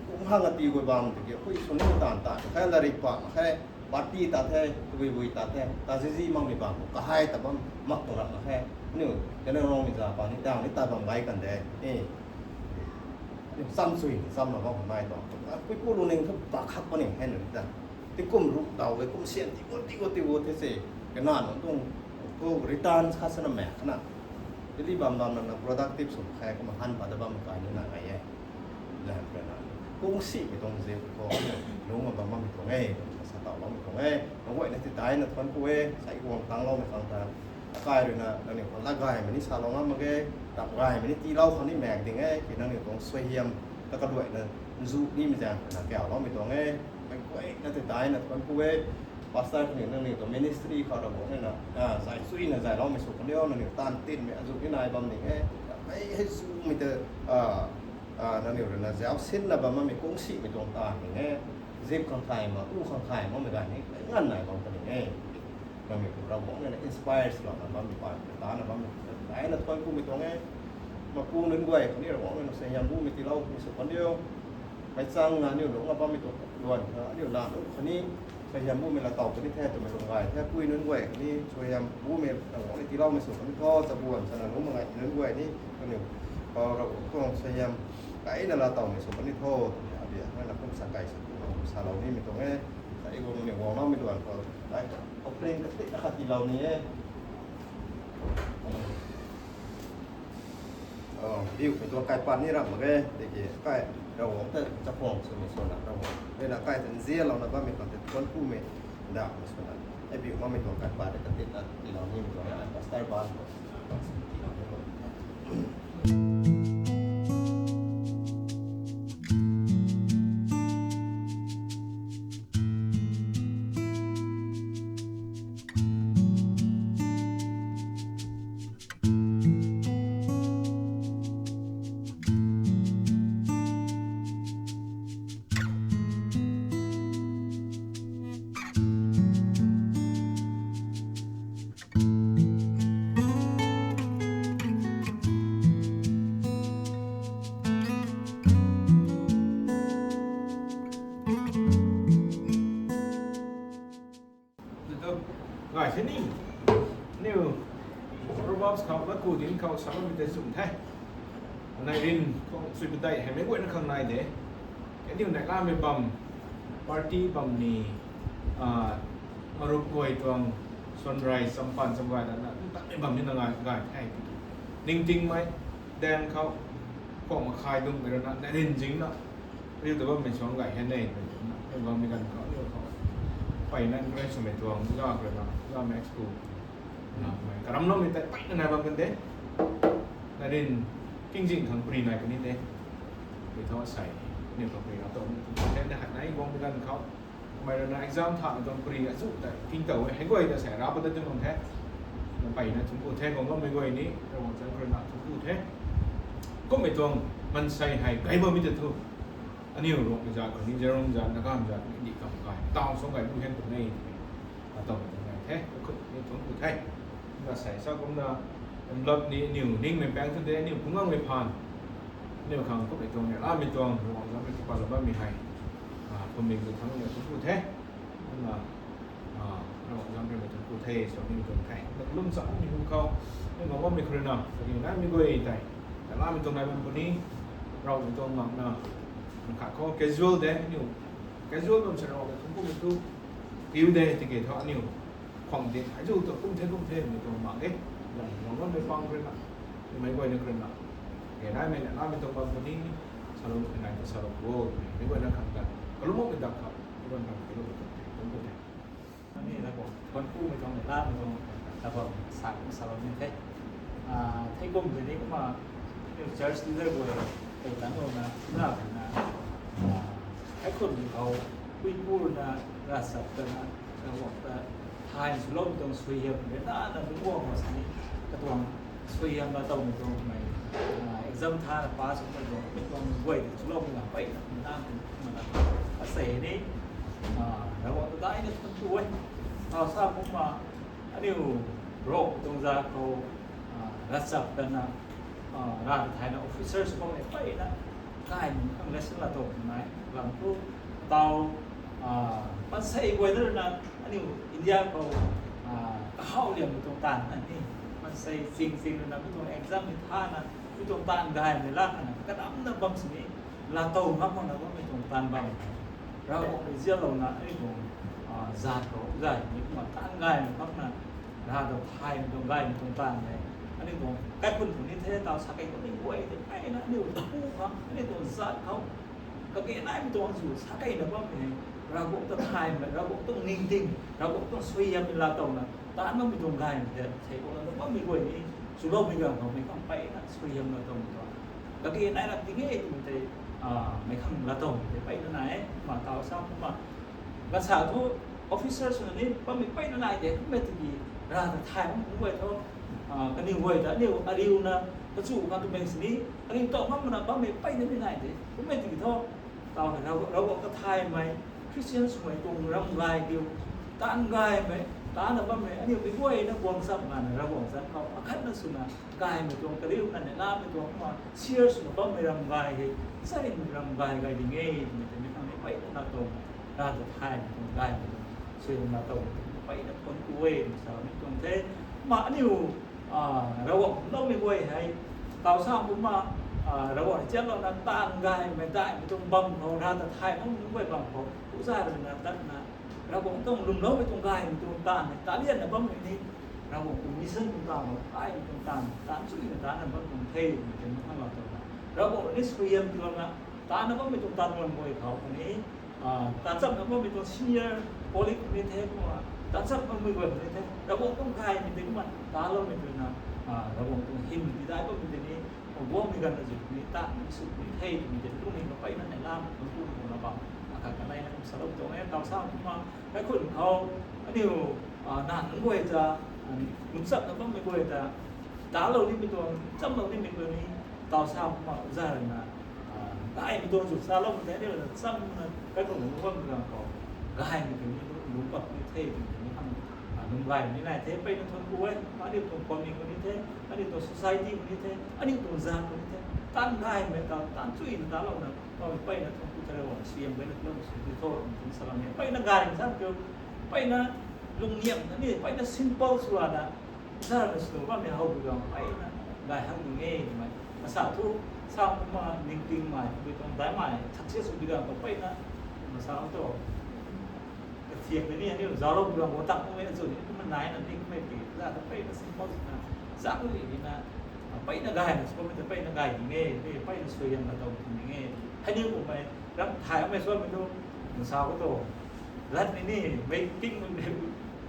Kum hang a tii guay bam tiki pui sw ni taanv ta khe, larik pa mak khe, party tat the, tabui bui tat the, ta zizi makmei bam khou kahai ta bam mak tuang rap mak khe. Aniu Tamenglongmei za pa ni daw ni tat bam gay kan de. Cham sui ni chamna bam khou nai tuang, puipu lungning thu pak khak puni hei na ni ta. Tingkum ruh daw e, kum sian tii gut tii gut tii gut the se, kana nunc tuang thu return khat sana mak khana, Delhi bam bam nana productive sw khe, kumna han pat ta bam kai ni na gay e. Lam khou rui na kungsimei tuang zip khou lungc bam bammei tuang e, sa tawloumei tuang e. Nang guayna ti daina thuanc ku e, sai guang tangloumei khang ta, akai rui na nangniw khang lat gaymei ni salou ngam mak ge, rap gaymei ni tiilou khang ni maek ding e, ki nangniw tuang suaihiam ta kaluaina nzu nimei zaeng khou na kauloumei tuang e. Meic guayna ti daina thuanc ku e. Pastor kaniw nangniw tuang ministry khou Ravguangc rui na zay chuina zayloumei sw kaniw, nangniw taanv tinmei azu ni nai bam ding e. Mei hei zumei ta nangniw rui na zauc sinna bam makmei kungsimei tuang taanv ding e. Zip khang thay mak, u khang thay makmei gay ni nganv nai bam ka ding e. Nangniw khou Ravguangc rui na inspire swlouna bammei paan, tana bammei, daina thuanc kumei tuang e. Mapu nunc guay khatni Ravguangc rui na suaihiam bumei tiiloumei sw kaniw, meic chang na aniu lungc na bammei tuang luan kha aniu na nunc khatni suaihiam bumei laa tow puni the twmei lung gay the. Pui nunc guay khatni suaihiam bumei Ravguangc ni tiiloumei sw kani tho, chabuan sana lungc mak ngai nunc guay ni kaniw khou Ravguangc tuang suaihiam gayna laa towmei sw kani tho twmei Mei na kum sa kai sa kum sa lou nimei tuang e. Sa i guang ni guang naumei tuang khou. Ai, opening ka ti na khat ti lou ni e. Diu mei tuang kai pan ni ram mak e. Tiki kai Ravguangc ta chakhwang swmei swna Ravguangc. Mei na kai ta nzianlouna bammei khang tei thuanc kumei da mei swna. Ai biu makmei tuang kai pan ni ka ti na ti lou nimei tuang e. Ai pastor ban khou. Ti lou ni tuang. Ngai the ni. Aniu Proverbs khou, Laku Dinc khou sa bammei tei chum the. Nai rin khou sui padeih hei meic guayna khang nai de. Aniu neihlamei bam, party bam ni, marup guay tuang, suanrei, champan, chamgay na, na, tatmei bam ni na ngai, ngai the. Ningtingmei, daeng khou, khou makhai dungmei rui na, nai rin zingna, riu ta bammei suang gay he ne, hei bammei ganv khou, riu khou. Mpeyna encourage swmei tuang, ga khou rui na, ga mei school. Na, mei karamloumei tei mpeyna nai bam kan de. Nai rin, kingzing khang pary nai puni de. Pary tho asei, aniu khang pary na tuang, tuang the na khat nai, bammei ganv khou. Kamei rui na exam thamei tuang pary azuh tei tingtow e, hei guay ta sei ra pat ta tun bam the. Mpeyna thungc ku the, guang bammei guay ni, Ravguangc zanc khou rui na thungc ku the. Kummei tuang maansei hei gay bammei ta thu. Aniu Ruangmei zat khou ni, Zeliangrong zat, Nagamei zat ni, ndih kam kai, taw suang gay bu hen tu nei, twmei. Atow tu nai the, kakhut ni thungc ku the. Kumna sei sa kumna, envelope ni aniu ningmei paeng thu de, aniu phungc guangmei phaan. Aniu khang kummei tuang ni, lamei tuang, Ravguangc zanc khou tipatlou bammei hei. Phuamling tu thangc ni thungc ku the. Kumna, Ravguangc zanc khou rui thungc ku the, sa ni tuang the. Kumna kalum chamv ni hu khou, aniu guang bammei khou rui na, kaniw naimei guay tei. Lamei tuang nai bam puni, Ravguangc tuang makna. Khat khou casual de, aniu casual bam sa Ravguangc ta thungc kumei thu, piu de, tiki thu aniu khwang de, azuh tu kum the, kum the, mei tuang mak e. Lam, lam, lam, mei pang khou rui na. Mei guayna khou rui na. Ke naimei na, naimei tuang bam puni, salou, nai ta salou, wo, mei guayna khang ta. Kalum makmei dak khou, kalum dak, kalum dak, kalum dak. Ani na khou, thuanc kumei tuang, lamei tuang, ta bam, sa, salou ni the. Thei kum tei ni kumna, aniu church leader guay, tei tangclouna, na, na, kaikhunc khou, puipu rui na, ravchap ta na, Ravguangc ta, thay swloumei tuang suaihiam, rui na, na, lungc guang mak sini, katuang, suaihiam laa towmei tuang mei, exam tha na pass swmei tuang, mei tuang guay tei swloumei na, mpeyna, na, na, asei ni, Ravguangc ta daina thuanc ku e. Taw sa kumna, aniu Rome tuang zat khou, ravchap ta na, Rav ta thayna officer sw bammei mpeyna, gaymei khang lesson laa tow nai, lam thu, taw, maansei guay na rui na, aniu India khou, kahaw liangmei tuang taanv na ni, maansei ching ching rui na, mi tuang exam ni tha na, mi tuang taanv gaymei laa khana, kadamna bam sini, laa tow ngam makna bammei tuang taanv bam. Ravguangc rui zianlouna, aniu tuang, zat khou, zay ni kumna taanv gaymei makna, Rav ta thaymei tuang gaymei tuang taanv e. Aniu tuang, kaikhunc tuang ni the, taw sa kei tuang ni guay tei, mpeyna aniu ta pu khang, aniu tuang zat khou, kage naimei tuang azuh sa keina bammei, Ravguangc ta thaymei, Ravguangc tuang ningting, Ravguangc tuang suaihiammei laa towna, taanv bammei tuang gaymei the, sei kumna bammei guay ni, swloumei ganv khou mei khang mpeyna, suaihiam laa towmei tuang. Kage nai ram ting e twmei tei, mei khang laa towmei tei mpeyna nai e, kumna taw sa kumna. Ganvsa thu officer swna ni bammei mpeyna nai de, kummei tiki Rav ta thay bam kum guay thu, kaniw guay ta aniu ariuna, kachu khang twmei sini, aniu taw ngam makna bammei mpeyna ni nai de, kummei tiki thu, taw hei Rav, Ravguangc ta thaymei, Christian swmei tuang ram gay kiu, taanv gaymei, taanvna bammei, aniu mei guayna guang cham ngana Ravguangc zanc khou akhatna swna, gaymei tuang kariuna neihlamei tuang kumna, share swna bammei ram gay hei, charynmei ram gay gay ding e twmei tei mei khang ni mpeyna laa tow, Rav ta thaymei tuang gaymei tuang, suaihiam laa towmei tuang, mpeyna thuanc ku e twmei sa ni tuang the. Kumna aniu, Ravguangc loumei guay hei, taw sa kumna, Ravguangc chianlouna taanv gaymei daihmei tuang bam khou, Rav ta thay mak nunc guay bam khou, uzai rui na tatna, Ravguangc tuang lwmloumei tuang gaymei tuang taanv hei, ta lianna bammei ni, Ravguangc tuang mission tuang taanv khou, gaymei tuang taanv, taanv chuyna taanna bam tuang the, twmei tei mathang lou tuang na. Ravguangc ni suaihiam tiilouna, taanna bammei tuang taanv bam guay khou, khatni, taanchapna bammei tuang senior colleague ni the, kumna, taanchap bammei guay ni the, Ravguangc tuang gaymei tei kumna, taloumei twna, Ravguangc tuang hym ti dai bammei tei ni, guangmei ganv azuh ni, ta ni sw ni the, twmei tei, lungning kapeyna neihlamei tuang tu tuang na bam, akhat kanei na kum salou tuang e, taw sa kumna, kaikhunc khou, aniu, na nunc guay ta, nunchapna bammei guay ta, talou nimei tuang, chamlou nimei tuang ni, taw sa kumna, uzai rui na, gaymei tuang zu saloumei tei aniu na chamna, kaikhunc nunc bammei ganv khou, gaymei tei ni, lungc pat ni the, twmei tei ni, ham, lung gaymei ni nai the, peyna thuanc ku e, aniu tuang family khou ni the, aniu tuang society khou ni the, aniu tuang zaat khou ni the, taanv gaymei ta, taanv chuyna talouna, peyna thuanc ku the, Ravguangc suaihiam gayna lou sw ti tho, twmei tei salam e, peyna gaymei sa kiu, peyna lungniamna ni, peyna simple swna, zana sw bammei how bi ganv peyna gay hak ding e, twmei. Masa thu, sa kumna ningtingmei, bi tuang daihmei, success sw bi ganv khou peyna, masa thu, kathiak tei ni, aniu zauclou bi ganv khou tak mei azuh ni, kumna naina ningmei ti, za ta peyna simple swna, zang ni na, peyna gayna sw bammei ta peyna gay ding e, peyna suaihiam latow ding e. Hei ni kummei, ram thaymei sw bammei tu, masa khou tu, lat ni ni, mei king,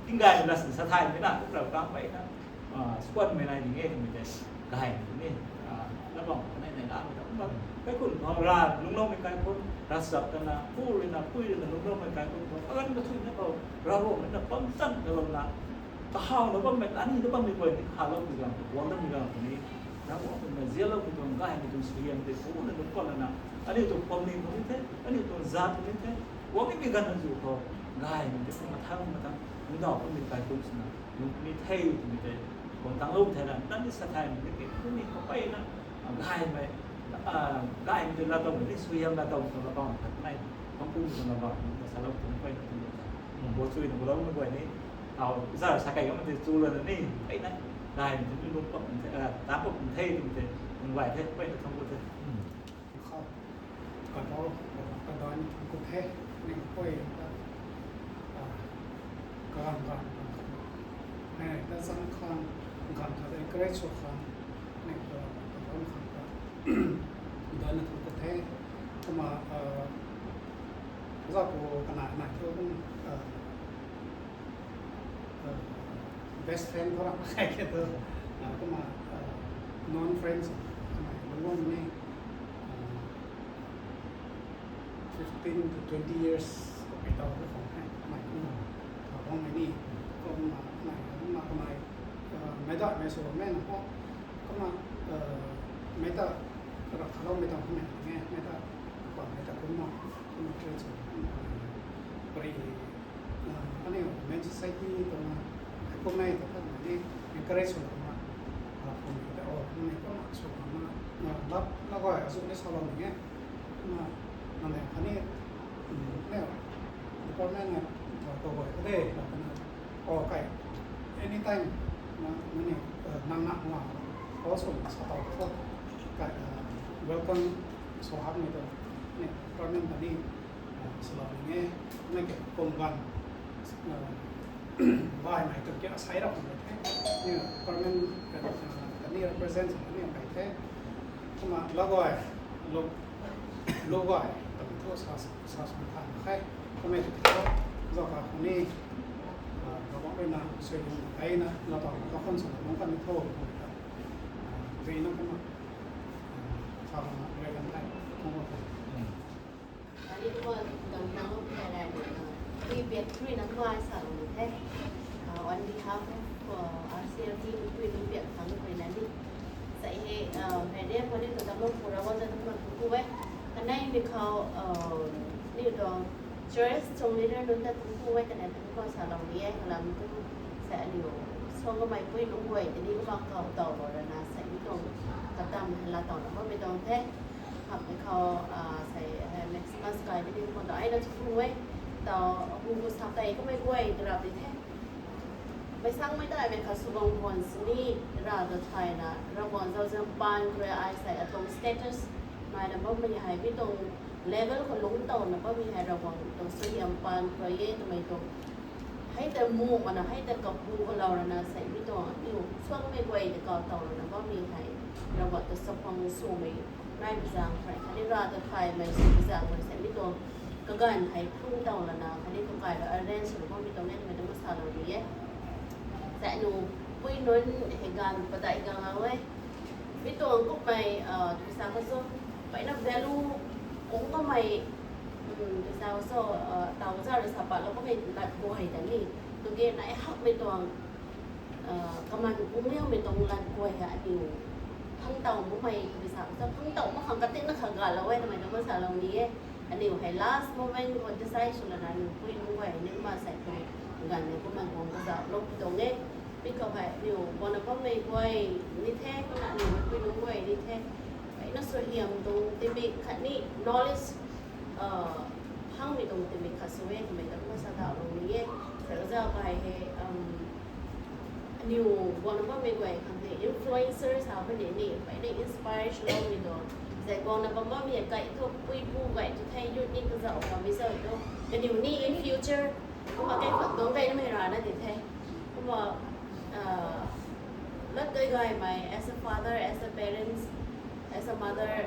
king gay lat sa thaymei na, kumna kang peyna, swanmei nai ding e, twmei tei, gaymei ni, na bam khou nei nei lamei ta, kumna, kaikhunc khou Rav lungcloumei kaikhunc, ravchap tana, pu rui na, pui rui na lungcloumei kaikhunc khou, aganv kathuicna khou, Ravguangc rui na bam chan kalouna, kahawna bammei, ani na bammei guay ni khalou bi ganv khou, guang damei ganv khou ni, Ravguangc rui na zianloumei tuang gaymei tuang suaihiam tei puna lungc pat lana, aniu tuang family khou ni the, aniu tuang zaat khou ni the, guang nimei ganv azuh khou, gaymei tei mathang mathang, lungcdau bammei kaikhunc swna, lungc ni the, twmei tei, guang tanglou thena, nang ni sa thaymei ni, ni kapeyna, gaymei, gaymei tei latowmei ni, suaihiam latowmei tuang labam khat nei, bam kum tuang labam, salou twna peyna tuang, bo chuyna baloumei guay ni, taw za sa kai kamei tei chu lana ni, peyna, gaymei tei ni lungc pat, taanc pat the, twmei tei, lungc gay the, peyna thuanc ku the. Khou, kadau, kadau ni thuanc ku the, ni pui ta, kaganv ganv, ta zang khang, ganv khat encourage sw khang, ni kadau khang ta, kadau ni thuanc ku the, kumna, za pu kana nai thu kum, best friend khou ram kai ke tu, kumna, known friends, kamei lungc ni, fifteen to twenty years kapei taw khou khang hei, kamei kumna, thau guangmei ni, kumna, kamei, kumna, kamei, meic daihmei sw mei na khou, kumna, mei ta, rap khaloumei tuang kamei ni, mei ta, kabammei ta kumna, kumna train sw, pari, aniu Women Society twna, heikumna ta khatmei ni encourage sw kumna, kumna ta o, kumna kumna sw kumna, lap, lap guay azuh ni salou ni e, kumna, nang ni khatni, aniu department na, kaguay kade, kumna, o kai, anytime, na, nang ni, nang na, kumna, o sw sa taw khou, kai, welcome, sw hakmei tuang, ni, department khatni, salou ni e, na ke pum ganv, baihmei tu kia sai rap ni the, ni department, khatni represent ni kai the, kumna lap guay, lou, lou guay, tam thu sa, sa sw than khe, kamei tu thu, zauc ka khou ni, Ravguangc rui na, suaihiam gayna, latowna, kakhun swna lungc kan ni tho, ta, rui na kumna, sa kumna, rui kan the, kumna, Ani kumna dam nang lou kai rai ni na, tui biak three nang mai sa lou ni the. On behalf of RCL team, tui nang biak thang ni na ni. Sai he, hei de puni tu dam lou pura wang ta tu ma tu ku e. Kanei mi khou, ni tu church chung leader nunc ta tu ku e, kanei tu ma sa lou ni e, kalam tu sai aniu song kamei pui nunc guay tini kumna khou taw lou rana sai ni tuang katam hei latowna bammei tuang the. Hamhmei khou, sei, hei Maximus kai tini kumna ta ai na chu ku e, taw hu ku sa tei kamei guay tarap di the. Mei sangmei daihmei khat sw bam khwan sini, Rav ta thayna, Ravguangc zauzian paan khou rui ai sei atuang status naina bammei hei, mi tuang level khou lungc towna bammei hei Ravguangc tuang suaihiam paan khou rui e twmei tuang. Hei ta mu mana, hei ta kapu khou lou rana sei mi tuang aniu suangmei guay ta kau tow rana bammei hei, Ravguangc ta chaphang swmei nai bi zaeng khou rui, khatni Rav ta thaymei sw bi zaeng khou rui sei mi tuang kaganv hei phung tow lana, khatni kakai rui arrange swna bammei tuang e twmei tuang masalou ni e. Zai nu pui nunc hei ganv padeih ganv lou e. Mi tuang kummei, ah, twisa kha cho, mpeyna value kung bammei, um, twisa kha cho, ah, taw za rui sa patlou bammei lat guay ta ni. Tuge nai hakmei tuang, ah, kaman kung liangmei tuang lat guay hei aniu phang tow bammei twisa kha cho, phang tow mak khang katinna kha galou e twmei tuang masalou ni e. Aniu hei last moment khou decide sw lana aniu pui nunc guay ni kumna sei pui ganv ni kumna guang kazauhlou pui tuang e. Mi khou hei aniu guangna bammei guay ni the, kumna aniu pui nunc guay ni the. Mpeyna suaihiam tuang tingmik khatni knowledge, uh, phangmei tuang tingmik khat sw e twmei ta kumna sa daulou ni e. Sei za kai hei, um, aniu guangna bammei guay khang hei influencer sa bam ni ni, mpeyna inspire swloumei tuang. Zai guangna bam bammei kai thu puipu guay tu the, youth ni kazauh bammei zauh tu. Kaniw ni in future kumna kaikhwang tuang gaynamei rana di the. Kumna, ah, lat gay gaymei, as a father, as a parents, as a mother,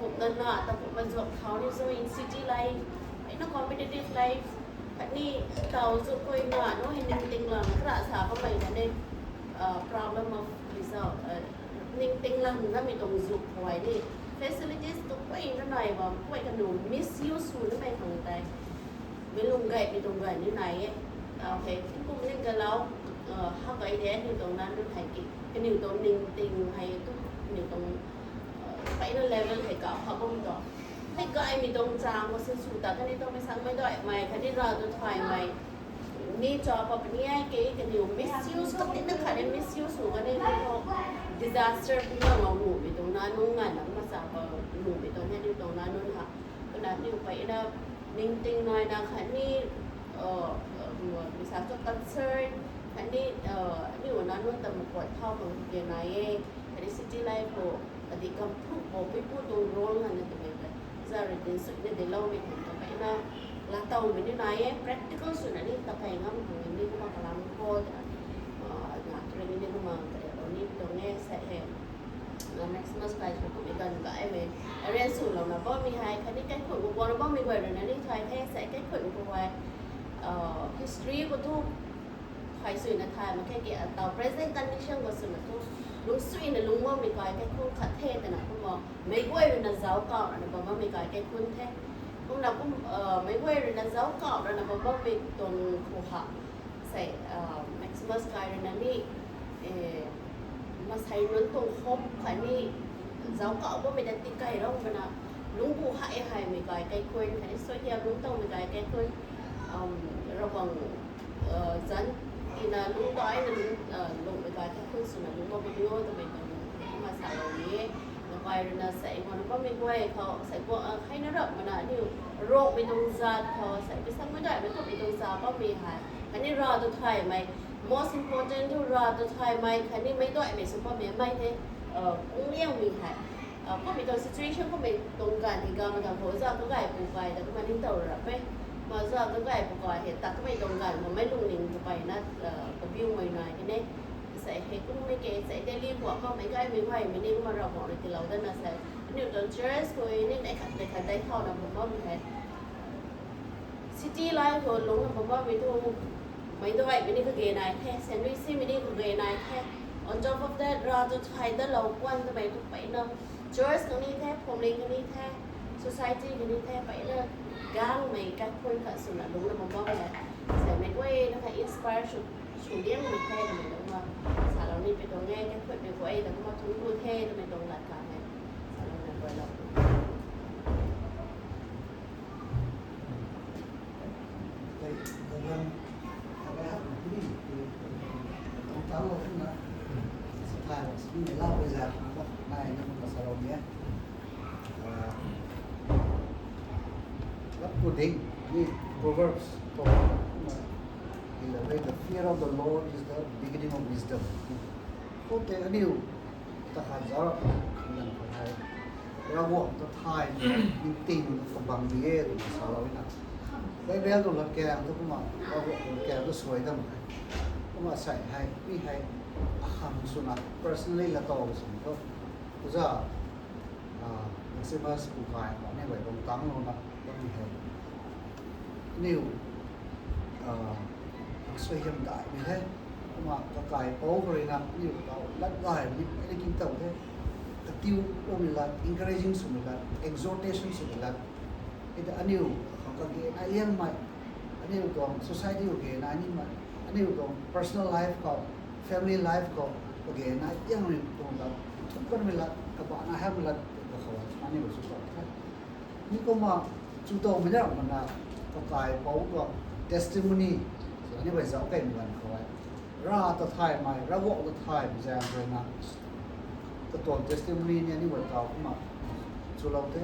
kumna na ta kumna zuak thau ni so in city life, in a competitive life, khatni taw zu koi na nu hei ningting lam kra sa kamei na ne, ah, problem of result, ah, ningting lam namei tuang zu khuay ni, facilities tu koi na nai bam koi kanu misuse sw namei khang tei. Mei lung gaymei tuang gay ni nai e. Ah, okay, tingkum ning galau, ah, hak gay de, aniu tuang nan rui hei ki, kaniw tuang ningting hei tu, kaniw tuang, ah, mpeyna level hei kau kha bam tu. Hei gaymei tuang chang khou sinsw ta kani tuang mei sangmei daihmei khatni Rav ta thaymei ni cha pa puni ai ke, kaniw misuse katinna khatni misuse sw kani thu disaster puna ngau nuhmei tuang nan nunc nganvna kumna sa pa nuhmei tuang aniu tuang nan nunc ha. Kumna aniu mpeyna ningting naina khatni, uh, uh, twisa cho concern khatni, uh, aniu nan nunc ta makuat thau khang ke nai e. Khatni city life khou, khatni kamthuk khou puipu tuang role nganvna twmei ta za rui dinsuina diloumei khang ta mpeyna laatowmei ni nai e, practical swna ni ta kai ngam khang ni kumna kalam khou ta, uh, na tu ni kumna kariaklou ni tuang e sei hei. Na Maximus kai thu kummei ganv gaymei arrange swlouna bammei hei khatni kaikhunc khou guangna bammei guay rui na ni thay the sei kaikhunc khou hei, uh, history khou thu thay suina thay mak khe ki, ataw present condition khou swna thu lungsuina lungc bammei kai kaikhunc khat the twna kumna meic guay rui na zauc kau rana bam bammei kai kaikhunc the. Kumna kum, uh, meic guay rui na zauc kau rana bam bammei tuang khou ha sei, uh, Maximus kai rui na ni, eh, masei nunc tuang hope khatni zauc kau bammei ta tikai rau mana lungcbu hei heimei kai kaikhunc khatni suaihiam lungc towmei kai kaikhunc, um, Ravguangc, uh, zanc tina lungc daina lungc, uh, lungcmei kai kaikhunc swna lungc bammei ni o twmei tuang kumna salou ni e. Nakai rui na sei guangna bammei guay khou sei guang, uh, heina rap mana aniu Rongmei tuang zat khou sei mei sangmei daihmei kummei tuang za bammei hei khatni Rav ta thaymei, most important thu Rav ta thaymei khatni meic daihmei sw bammei mei the, uh, kung liangmei hei. Uh, kummei tuang situation kummei tuang ganv hei gamei ganv khou za kagaypu kai ta kumna ningtow rap e. Ma za kagaypu kai hei ta kamei tuang ganv khou mei lungning kapeyna, uh, kabiumei nai hei ne. Sei hei kummei ke sei Delhi khou bammei gaymei gaymei ni kumna Ravguangc rui tiilou dana sei aniu tuang church khou ni neih khat neih khat dei thauna bam bammei hei city life khou lungcna bam bammei thu meic daihmei ni kage nai the, senui simei ni kage nai the. On top of that, Rav ta thay datlou kuan twmei thu mpeyna church khang ni the, phuamling khang ni the, society khang ni the, mpeyna gangmei kaikhunc khat swna lungcna bam bammei hei sei meic guayna kha inspire sw, sw liangmei the twmei kumna salou ni pui tuang e. Kaikhunc mei guay ta kumna thungc ku the twmei tuang lat kha hei salouna guaylou. Proverbs khou kumna The fear of the Lord is the beginning of wisdom. Khoutei aniu ta khat zauc khang dan khou hei, Ravguangc ta thay, ningting kabang di e twna salou na. Bible tuang latkaeng tu kumna, Ravguangc tuang latkaeng tu suai dam khe. Kumna sei hei mi hei akhang swna personally latow sw thu, uza Maximus pu kai khou aniu guay bam tangclouna bammei hei, aniu suaihiam daihmei the. Kumna kakaipouc khou ruina aniu taw lat gaymei ni peyna king tow the. Katiuloumei lat, encouraging swmei lat, exhortation swmei lat, hei ta aniu khang kage nai liangmei, aniu tuang society kage nai nimei, aniu tuang personal life khou, family life khou kage nai liangmei tuang lat, thuk kanmei lat, kabahna hamei lat kakhou aniu sw tuang the. Mi kumna chu towmei na mana, kakaipouc tuang testimony aniu guay zauc kaimei ganv khou e, Rav ta thaymei, Ravguangc ta thaymei zaeng ruina katuang testimony ni aniu guay taw kumna chulou the.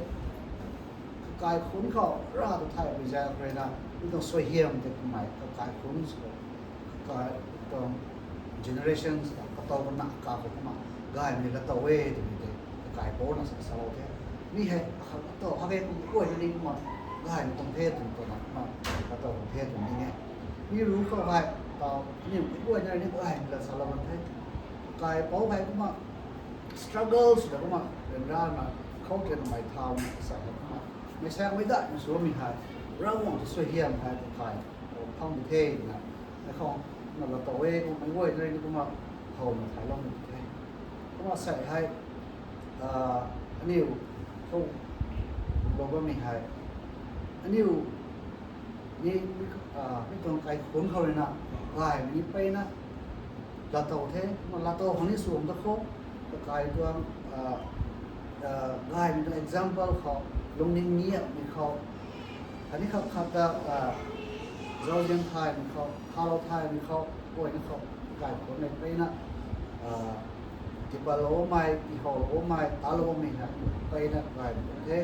Kakai khunc khou Rav ta thaymei zaeng ruina mi tuang suaihiam tei kamei kakai khunc sw, kakai tuang generation sw katow kana ka khou kumna gaymei latow e twmei tei kakaipouc na sa salou the. Mi hei akhang latow hak e, kum guayna ni kumna gaymei tuang the twna kumna latow tuang the twmei ni e. Mi ru khou hei taw aniu kum guayna ni gaymei lat salou kan the. Kakaipouc hei kumna struggle swna kumna ryanrana khou tei namei thauna sa hei kumna meic saengmei daihna swmei hei Ravguangc ta suaihiam hei kakai phangmei the twna, mei khou na latow e, kum mei guayna ni kumna howna thailoumei the. Kumna sei hei aniu khou lou bammei hei, aniu ni mi tuang kaikhunc khou ruina gaymei ni peyna latow the. Kumna latow khang ni sw ta khou, kakai tuang gaymei tuang example khou, lungning niamei khou, khatni khat khat ta zauzian thaymei khou, khalou thaymei khou, guayna khou kaikhunc mei peyna tipatlou bammei, tihoulou bammei, taloumei hei peyna gaymei tuang the.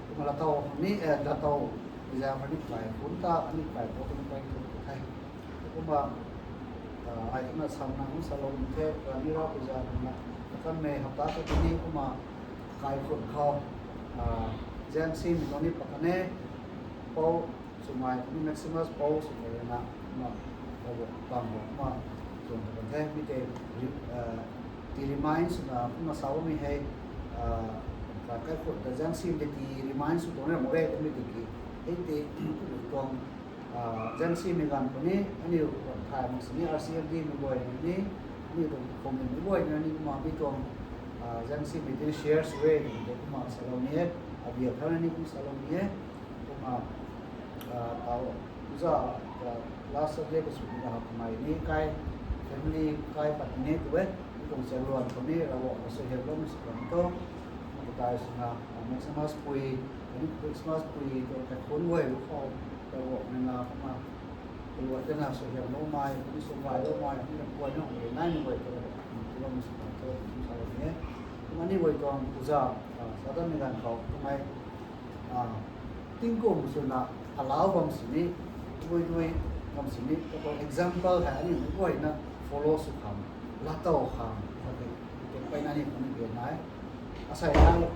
Kumna latow khang ni, latow example ni kaikhunc ta aniu kaikhunc ta pey tu the. Kumna ai kumna samna kum salou the, kaniw Ravpuizaeng kumna akanmei hapta khat ni kumna kaikhunc khou zaengsimei tuang ni pat kan e. Pou swmei khatni Maximus pou swmei ruina kumna, bam kumna tuang kan the, mi tei ti remind swna kumna sa bammei hei, kaikhunc ta zaengsimei tei ti remind sw tuang ram e twmei tiki, hei tei tuang zaengsimei ganv khou ni aniu thay mak sini R C F D mei guay ni, aniu tuang khou mei guayna ni kumna mi tuang zaengsimei tei share sw e twmei tei kumna salou ni e. Abia thana ni kum salou ni e. Kumna taw uza last Sunday kaswmei na kamei ni kai family kai pat ni tu e. Mi tuang chaluan khou ni Ravguangc khou suaihiamloumei sw kan tho. Kumna katai swna Maximus pui, khatni Christmas pui tuang kaikhunc guay lu khou Ravguangc na kumna kaluat kana suaihiamloumei, khatni swgayloumei, khatni kapuai na hei naimei guay ta Ravguangc tiloumei sw kan tho, kum salou ni e. Kumna aniu guay tuang uza sa datmei ganv khou kamei tingkum swna alau bam sini, dui dui bam sini, katuang example hei aniu mei guayna follow sw khang, laatow khang, mpeyna aniu khang ni nai. Asei hei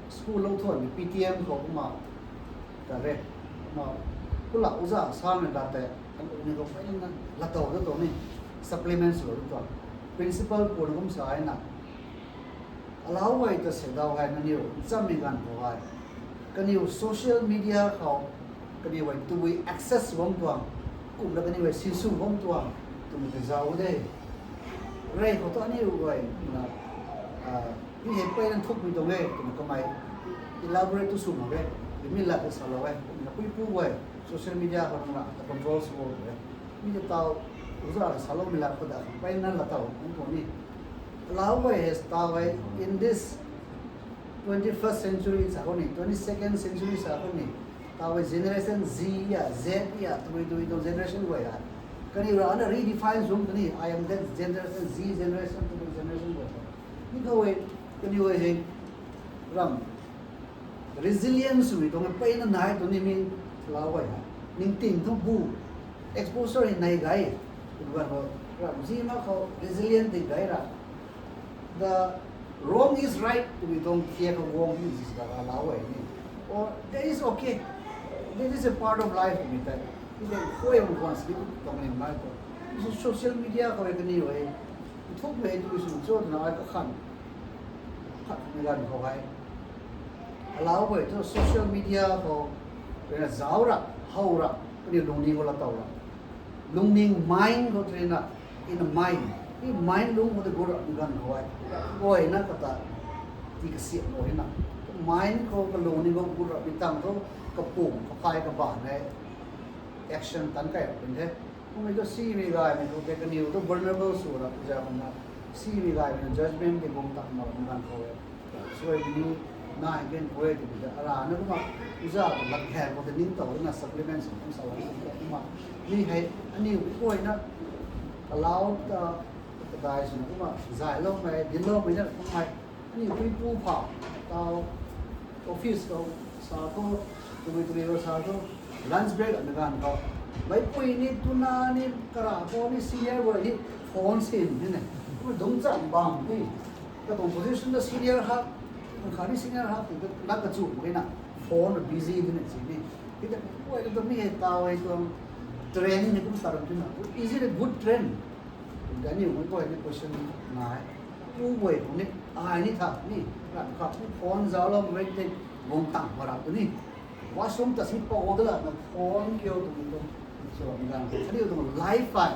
school lou thuanmei P T M khou kumna ta re, kumna kula uza samei lat tei, aniu khou mpeyna laatow ta tuang ni, supplement swlou ta tuang. Principal puna kum sa e na, alau guay ta se daw hei nangniw nchammei ganv khou hei, kaniw social media khou kaniw hei tabui access bam tuang, kumna kaniw hei sinsw bam tuang twmei ta zauc de. Rey khou tu aniu guay na, mi hei mpeyna nthukmei tuang e twna kamei elaborate tu sw mak e. Mei lat ta salou e, kumna puipu guay social media khou nang la ta control sw e. Mi ta taw uza ta saloumei lat khou da mpeyna laatow bam tuang ni. Alau guay hei taw hei in this twenty-first century sa khou ni, twenty-second century sa khou ni, taw hei generation Z ya, Z ya, tabui tabui tuang generation guay hei, kaniw rana redefine sw tw ni, I am that generation, Z generation, tabui generation guay hei. Mi khou hei kaniw hei ram resilience swmei tuang mpeyna nai tuang ni mi, alau guay hei ningting thu bu, Exposure hei nei gay. Kumna khou, ramh zi ma khou resilient di gay ra. The wrong is right twmei tuang thiak khou guang ni zis da allow e ni. Or that is okay. That is a part of life twmei tei. It is koi ang kwan sini tuang ni mai ko. So social media khou e kani e. Thuk mei tu sw cho na ai ka khan. Khat ni gan khou hai. Allow e tu social media khou. Rui na zauc ra, how ra, kani lungning khou la tow ra. Lungning mind khou tei na, in a mind. I mind lung khou tei gu ra mi ganv khou ai. Guayna kata, ti kasiam lo hei na. Mind khou kalungning khou gu ra mi tang thu, kapum, kaphay, kaban e. Action tan kai ra pun the. Kummei tu simei gaymei khou tei kaniw tu vulnerable sw ra, puza kumna. Simei gaymei na judgment tei bum tak ma ra mi ganv khou e. Suai mi ni, nai gen koi tei mi ta, ara na kumna, uza ta lat khan khou tei ning tow na supplement sw kum sa la kumna. Mi hei, aniw guayna, allow ta, kadai swna kumna, zayloumei, dinloumei na kummei, aniw pui pu pha, tau, office khou, sa thu, twmei twmei khou sa thu, lunch break ana ganv khou. Meipui ni, tuna ni, kara khou ni, senior guay ni, phone sin ni ne. Kumna dungc cham bam ni. Katuang position ta senior hak, khatni senior hak, ti ta lak kachu mak e na, phone busy ni ne si ni. Hei ta, guay ta mi hei tau hei tuang trend ni kum taram tina. Is it a good trend? Aniw mei guay ni question nai. Pu guay khou ni, ai ni tha ni, ram khat ni phone zauclou mei tei guang tang ma ra tu ni. Washroom ta si pou da la na phone kiu tu ni tu. So, mi ganv khou aniw tuang life hei,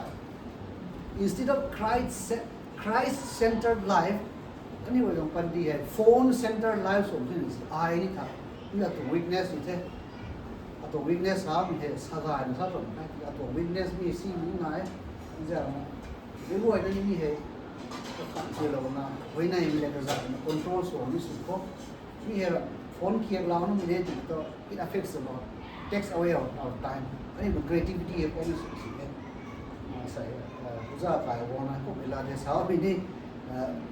instead of Christ, Christ centered life, aniw tuang panty hei phone centered life sw si ni si ai ni tha. Mi atuang weakness ni the. Atuang weakness ha mi hei sa gayna sa tuang na, atuang weakness mi si mi nai. Zana, mi guayna ni mi hei, kakhan silou na, huayney mi le kazana control sw ni sw khou. Mi hei ra, phone kiak lou na mi de ti tu, it affects a lot, takes away our, our time. Aniw tuang creativity hei payna sw si the. Sa, uza kai guangna kummei la de sa mi ni,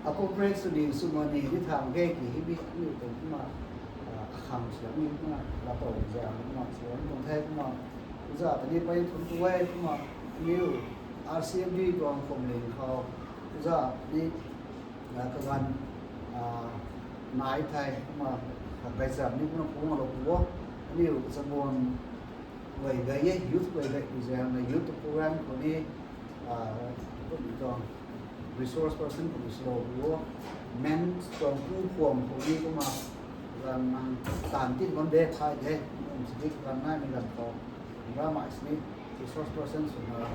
appropriate sw ni sw ma ni ni thang ge ki hei mi aniw tuang kumna, akhang sw ni kumna, la pou za kumna, sw ni tuang the kumna, uza ta ni pay thun tu e kumna, aniw R C F D tuang khumling khou, uza ni, kaganv, nai thei kumna, gaycham ni kumna phungc lou pu o, aniw chabuan guay gay e, youth guay gay pu zana youth program khou ni, kummei tuang resource person khou ni swlou pu o, men tuang pu phuam khou ni kumna, ganv nang taanv tin bam de thay de, kum sini ganv naimei ganv khou, ramei sini resource person swna,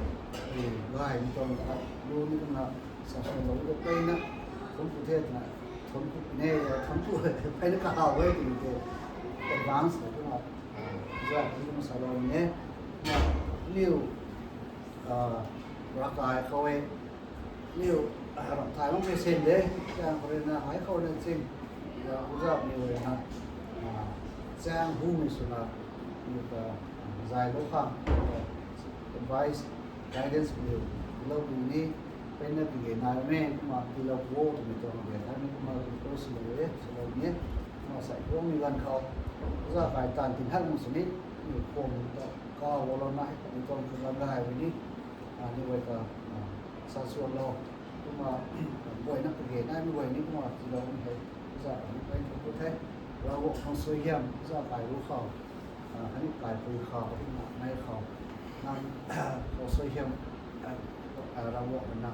gaymei tuang lu ni kumna, sa swlou ta peyna, thunc ku the twna, thunc ku ne, thunc ku peyna kahaw e twmei tei, advance na kumna, za ni kumna salou ni e, aniw, ravkai khou e, aniw, ramh thay makmei sin de, chaeng khou rui na ai khou na ching, uza ni rui na, chaeng humei swna, aniw ta, zaylou khang, advice, guidance aniw, lou ni, peyna pi ge naimei kumna tiilou pu o twmei tuang ge tha ni kumna request swlou e, swlou ni e, kumna sai kuangmei ganv khou, uza kai taanv tin hak mak sini, aniw khwan ta, kaw lou na hei, mi tuang kaganv gay ni, aniw guay ta, sa swlou, kumna, guayna pi ge naimei guay ni kumna tiilou ni hei, uza ni pey thunc ku the, Ravguangc tuang suaihiam, uza kai ru khou, khatni kaipui khou, khatni mak nei khou, nang, khou suaihiam, Ravguangc na,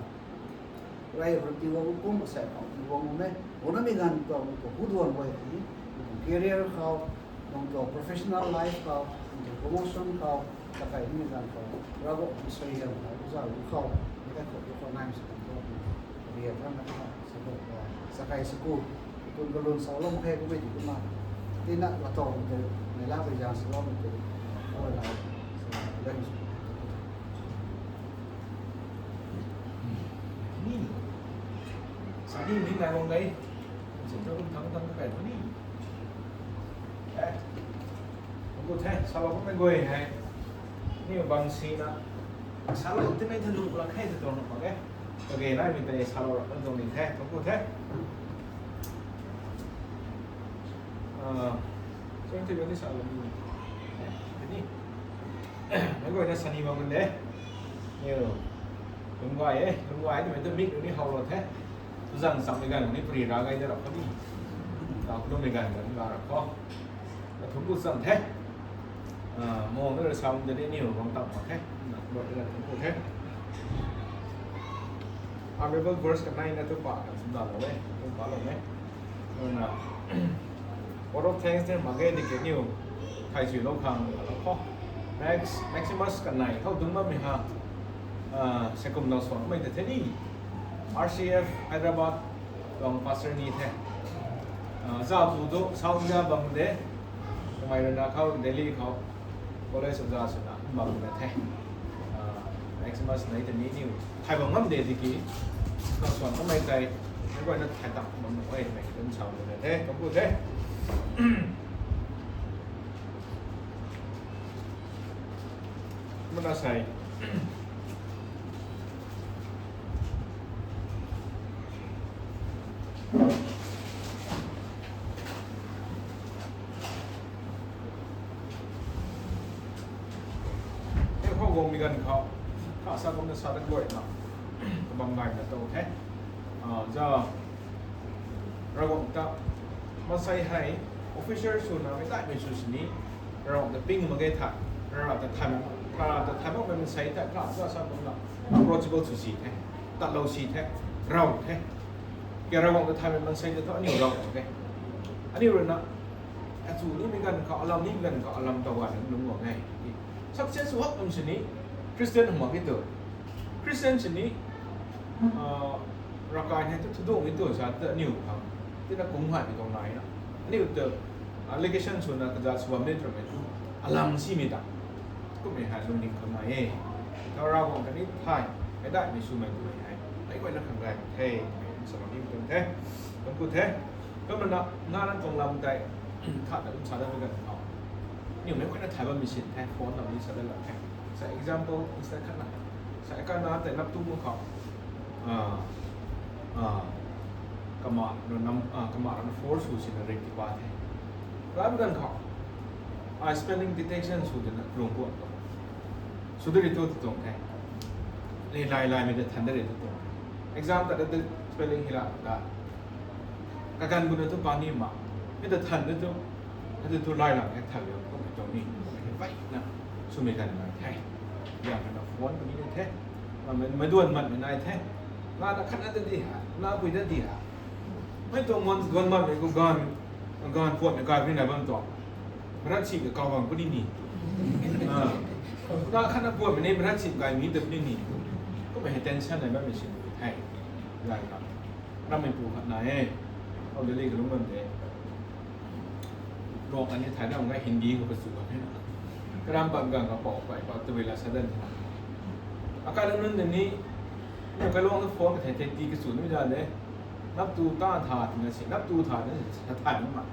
rey khou tiiguang kum, asei khou tiiguang e, guangnamei ganv tuang khou hu duan guay ni, career khou, nang tuang professional life khou, nang tuang promotion khou, takai ni ganv khou, Ravguangc tuang suaihiam khou, uza ru khou, ni kai khou, ru khou naimei sw kan tu, ria than na, sa kai sa ku, tun kalun salou mak khe kummei ti kumna, tina latow tei, mei la pei zang swlou tei, o la, sa, gan sw ni, sa ni ni nai bam de, sin thu kum thang thang kai puni. Thunc ku the, salou kummei guay hei, ni bang sina, salou tinei thu lu la khe tw tuang mak e. Kage naimei tei salou ra kan tuang ni the, thunc ku the. Cheng tei ni salou ni, ni, Meic guayna sani bam kan de. Niw lungc guay e, lungc guay twmei tu mik ni how lou the. Tuzang chammei ganv ni pari ra gay de rap kho ni. Tau kuloumei ganv ni la rap kho. Kathumh ku cham the. Mong na rui sam de ni niw bam tam mak the. Na kuloumei ganv thumh ku the. A Bible verse kaneina tu pa kan sundalou e, tu palou e. Na word of thanks ni mak ge di ke niw thay chuilou khang lou kho. Max, Maximus kanei khou dungc bammei ha. Seikum nau suangmei ta the ni. R C F Hyderabad tuang pastor ni the. Zapu tu South India bam de. Kamei rui na khou Delhi khou college oja swna bam na the. Maximus nei ta ni niw thay bam ngam de tiki nau suang kamei tei meic guayna thay tak bam nuh e twmei tun sa na the, kum ku the. Kumna sei e khou guangmei ganv khou kasa kumna sa dat guayna kabam gaymei na tou the. Za Ravguangc ta maansei hei officer swna mei daihmei sw sini Ravguangc ta ping mak ge tha, Rav ta thay mak, Rav ta thay makmei maansei ta kasa kumna approachable sw si the, tatlou si the, rav the. Ke Ravguangc ta thaymei maansei ta thu aniu rav mak e. Aniu rui na achu nimei ganv khou alam nimei ganv khou alam ta gay nunc guang e. Success hak kum sini Christian mak e tu. Christian sini ravkai hei tu thudungmei tu sa ta aniu khang tina kung haymei tuang nai na. Aniu ta allegation swna kazat sw bam ni twmei tu alam simei ta kummei hei lungning khou nai e. Tau Ravguangc kani thay mei daihmei swmei twmei hei meic guayna khang gay the, twmei salou nimei tuang the. Kum ku the. Kumna na, na tuang lam tei khat na kum sa dat mei ganv khou aniu meic guayna thay bammei sin the, phone lam ni sa dat lam the. Sa example nsa khat na, sa kana tei nap tu mak khou kama rui na force sw sina rik ti pa the. Ram ganv khou ai spelling detection sw tina lung puan tu sw de ri tu tu tuang the. Ni lai laimei ta than de ri tu tuang the. Exam ta de spelling hi la ta kaganv guna tu pa ni ma, mi ta than de tu, hei tu tu lai lam hei than liu kummei tuang ni, hei vei na swmei ganv nai the. Yang na phone kani ni the, meic duan matmei nai the. Na na khat na ta di ha, na pui ta di ha. Mei tuang duan matmei khou ganv, ganv puatmei kai puni nai bam tuang. Marat si ka kau bam puni ni, na khat na puatmei ni marat si kai mi ta puni ni. Kummei hei tension nai bammei sin the. Lai lam rammei pu khat nai e. Khou Delhi kalung bam de. Ruang kani thay na mak ge, Hindi khou kachu bam the na. Karam pat ganv kapou kai pat tabui la sa dan the na. Akai lung nunc de ni, niw kailuang na phone kathei thei ti kachu nimei da de. Nap tu ta tha tina si, nap tu tha tina si, sa thay mak ma.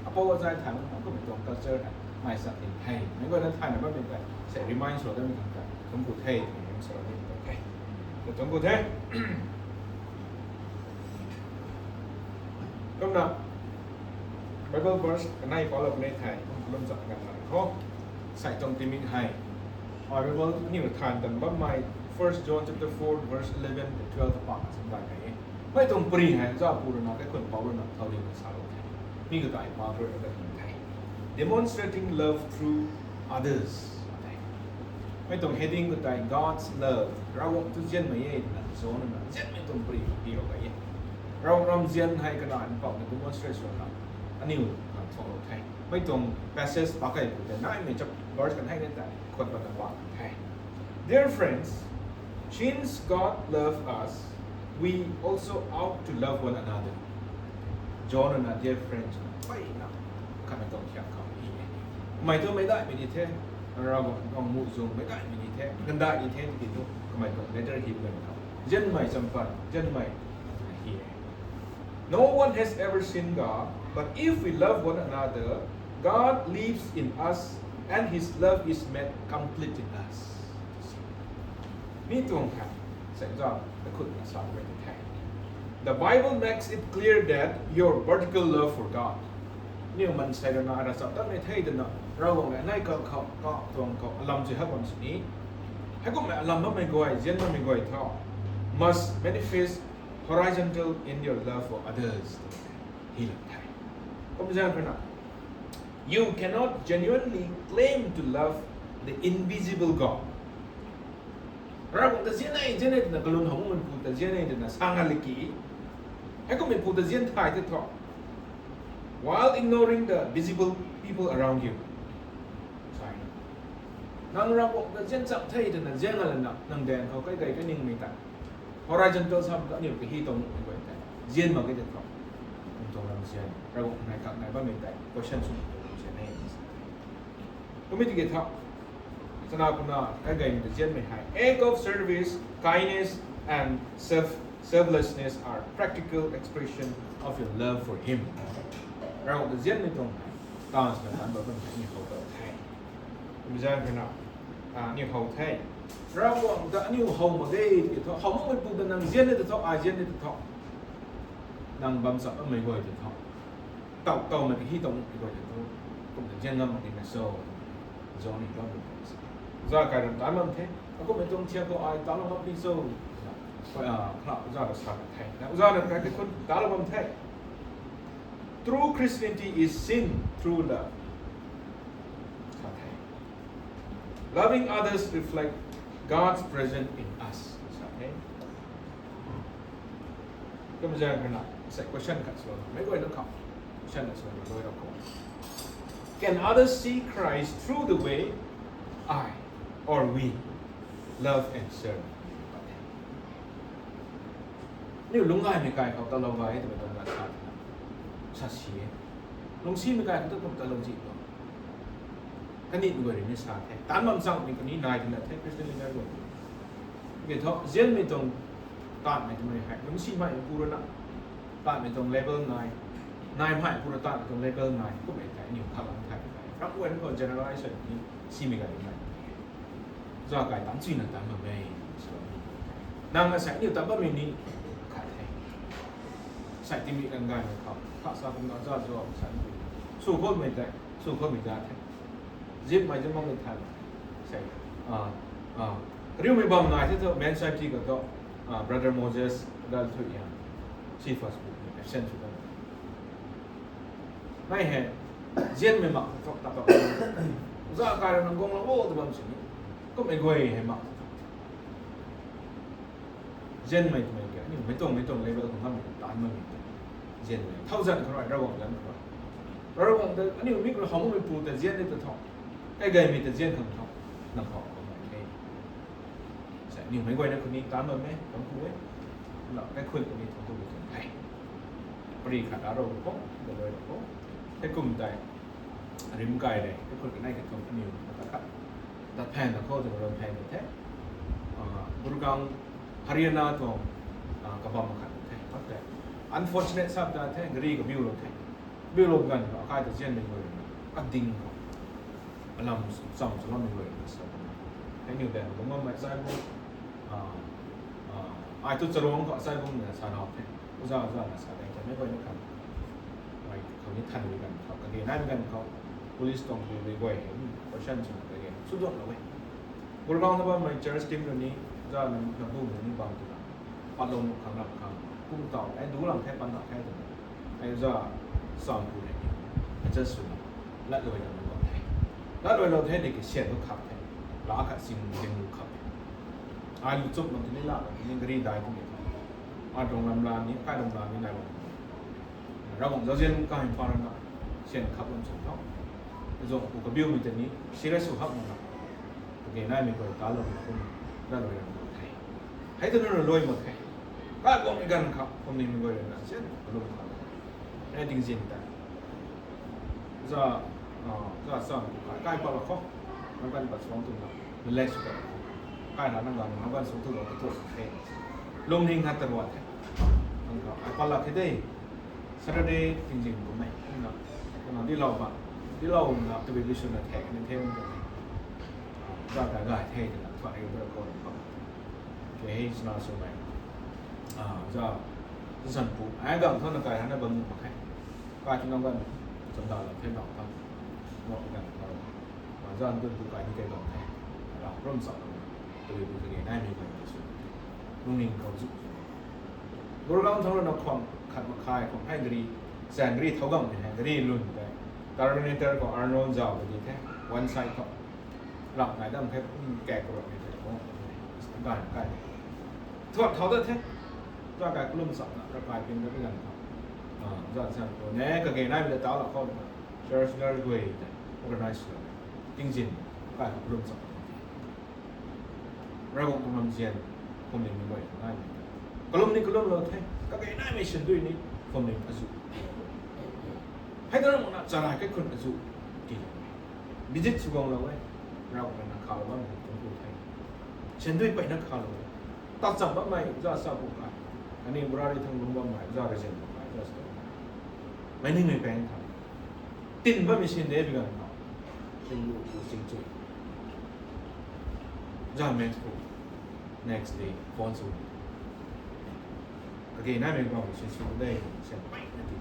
Apou azai thay mak ma, kummei tuang culture hei mai sak ni the. Meic guayna thay na bammei tei sei remind sw datmei khang ta thungc ku the, twmei salou ni tuang the. Thungc ku the. Kumna Bible verse kanei palou kanei thei kum kalum chak ngan ngan khou, sei tuang timik hei Bible aniu than tan bammei First John chapter four verse eleven to twelve pa sw dai e. Mei tuang pari hei zapu rui na, kaikhunc pou rui na thau dina salou the. Mi khou tei pa rui na kan the, demonstrating love through others. Mei tuang heading khou tei God's love, Ravguangc tu nzianmei e twna John na nzianmei tuang pari tiilou ka e. Ravguangc ram nzian hei kana mpouh na demonstrate sw na aniu na thulou the. Mei tuang passage pa kei khou tei naimei chap verse kan hei ni tei khwan patna pa the. Dear friends, since God loved us, we also ought to love one another. John na dear friends, mpeyna khatna tuang thiak khou ni e. Kamei tu meic daihmei ni the, Ravguangc tuang muhzwng meic daihmei ni the, gandaih ni the tiki tu kamei tuang letter hi ganv khou nzianmei champan, nzianmei hi e. No one has ever seen God, but if we love one another, God lives in us, and his love is made complete in us. Mi tuang hei, sei za, kaikhunc na sa mak e the. The Bible makes it clear that your vertical love for God Aniu mansei rana ara chap tatmei the twna, Ravguangc rui anei kang khou, katuang khou alam si hak bam sini. Heikumhmei alam bammei guay, zian bammei guay tho, must manifest horizontal in your love for others. Hei lam the. Kum zaeng khou na, you cannot genuinely claim to love the invisible God. Ravguangc ta zian e, zian e twna kalun how makmei pu ta zian e twna sa nga liki. Heikumhmei pu ta zian thay the tho, while ignoring the visible people around you. Sai na. Nang Ravguangc ta zian cham the twna zian nga lana, nang daeng khou kai gay kai ningmei ta, horizontal sam ta aniu kahi tuang nuh guay tei zian mak ge tei tho. Kum tuang lam zian, Ravguangc nai kak nai bammei tei question sw tuang lam zian e. Kum e tiki tho, sana kuna kai gaymei ta zianmei hei, act of service, kindness, and self selflessness are practical expression of your love for Him. Ravguangc ta zianmei tuang hei, taanv swna taanc bam bam hei aniu how tau the. Kum zaeng khou na, ah, aniu how the. Ravguangc ta aniu how mak ge tiki tho, how makmei pu ta nang zian e tei tho, ai zian e tei tho, nang bam chap bammei guay tei tho, tau tau na kahi tuang nuh guay tei tho, kumna zian ngam mak ni na so, zauc ni bam ni. Za kai ram taanc bam the. Akumhmei tuang thiak khou ai taanc lou bam ni so. Kha, za ra sa the. Za ra kai kaikhun taanc lou bam the. True Christianity is seen through love. Sa the. Loving others reflect God's presence in us. Sa the. Kum zaeng khou na, sa question khat sw, meic guayna khou, question khat sw, meic guayna khou, can others see Christ through the way I or we love and serve? Aniu lungcgaymei kai khou talou gay twmei tuang na sa, sa si e. Lungcsimei kai khou ta kum talou zi tuang. Kaniw guay rui ni sa the. Taanv bam changmei kaniw nai twna the Christian leader guay. Ke tho, zianmei tuang taanvmei twmei hei lungcsimei pu rui na, taanvmei tuang level nai, naimei pu rui taanvmei tuang level nai, kummei tei aniu khat lam thay. Ram guayna khou generalize sw ni, simei kai nai. Za kai tang chuna taanv bam e. Nang na sa aniu taanv bammei ni khat the. Sa timi kan gaymei khou, kha sa kumna za zua sa ni. Sw khoumei tei, sw khoumei za the. Zipmei zip makmei thay. Sa, ah, ah, kariumei bam nai the tho, men safety khou tho, ah, Brother Moses, Brother Thuiyan, si first book ni absent sw ta. Mei hei, zianmei mak tho ta tho. Za kai rui nang guanglou o tw bam sini. Kummei guay hei mak tho. Zianmei twmei ke, aniu meic tuang, meic tuang level khou ngammei taanv bammei. Zianmei. Thousand khou rui, Ravguangc zanc khou rui. Ravguangc ta, aniu mi khou how makmei pu ta zian ni ta tho. Kai gaymei ta zian khang tho. Nang khou khou mei e. Sa, aniu meic guayna khou ni taanv bam e, taanv ku e. Na, kaikhun khou ni taanv ku e tuang the. Pari khat arou khou, daloi khou. Heikum tei, rim kai re, kaikhun kanei khat tuang aniu, mata khat. Dat phan na khou tuang ram phan the. Ah, Gurgaon, Haryana tuang, ah, kabam khat the. Khat the. Unfortunate sap ta the, gari kabiulou the. Biulou ganv khou akai ta zianmei guay, ading khou, alam cham chaloumei guay sa. Hei niw daeng khou bammei chai bung, ah, ah, ai tu charuang khou chai bung na sa nau the. Uza, uza na sa dai the, meic guay na khan. Ai khou ni than rui ganv khou, kage naimei ganv khou, police tuang rui guay hei, person chwn kage sw duanlou e. Gurgaon na bammei church team rui ni, za na, na bu rui ni bam twna, patlou nuh khang rap khang, kum tau, ai du lang the, pan rap the twna, ai za, sam pu rui ni, adjust swna, latluai lam bam the. Latluailou the, de ki sian tu khap the, la khat sing ding lu khap the. Ai lu chup mak tini la, ni gari dai tini. Ai tuang lam la ni, kai tuang la ni nai bam. Ravguangc zauzian kai pa rui na, sian khap bam chwn tho. Zauc ku kabiumei tei ni, serious sw hak mak na. Kage naimei guay talou mak kum, latluai lam bam the. Hei twna rui luai mak the. Kai guangmei ganv khou, kum nimei guay rui na, sian kalum khou. Hei tingzin ta. Za, ah, za sam ku kai, kai patlou khou. Nang ganv pat suang twna, relax sw pat khou. Kai na nang ganv, nang ganv suang twlou katuak the. Lungning khat ta ruat the. Nang khou, ai patlou khe de. Saturday tingzin kummei, na, na dilou ba, dilou na, tabui bi swna thek ni the bam tuang e. Za ta gay the twna, thuan e bra khou, khou. Ke hei chana swmei. Ah, za, zanpu, ai ganv khou na kai hana bam nuh mak khe. Kai twna ganv, Chamdalou the nau tang. Nau gan nau. Mazan dun tu kai ni kai bam the. Rau rum chak. Tui bu kage naimei kai su. Lungning khou zu. Gurgaon thang rui na khwang khat makhai khwang hai gari, zan gari thau gam ni hai gari lun kai. Terminator khou Arnold zau di the. One side khou. Rak nai dam khe, um, kak rui ni the. Gan kai. Thuak thau da the. Za kai kalum chak na, ra kai pin da pi gan khou. Ah, za san ko ne, kage naimei da tau la khou. Church leader guay te organize sw. Tingzin kai kalum chak. Ravguangc tuang ramzian, phuamling ni guay nai. Kalum ni kalum lou the, kage naimei syan dui ni, phuamling azu. Hei ta Ravguangc na charai kaikhun azu ti. Visit sw guang lou e, Ravguangc na khalou bam ni tuang ku the. Syan dui peyna khalou e. Tat cham bammei za sa ku kai. Ani burari thang lung bammei za rezen bammei za sa. Mei ningmei pang tha. Tin bammei sin de bi gan na. Sin lu ku sin chu. Za men ku. Next day, phone sw. Kage naimei bam sin sw de, syan peyna ti.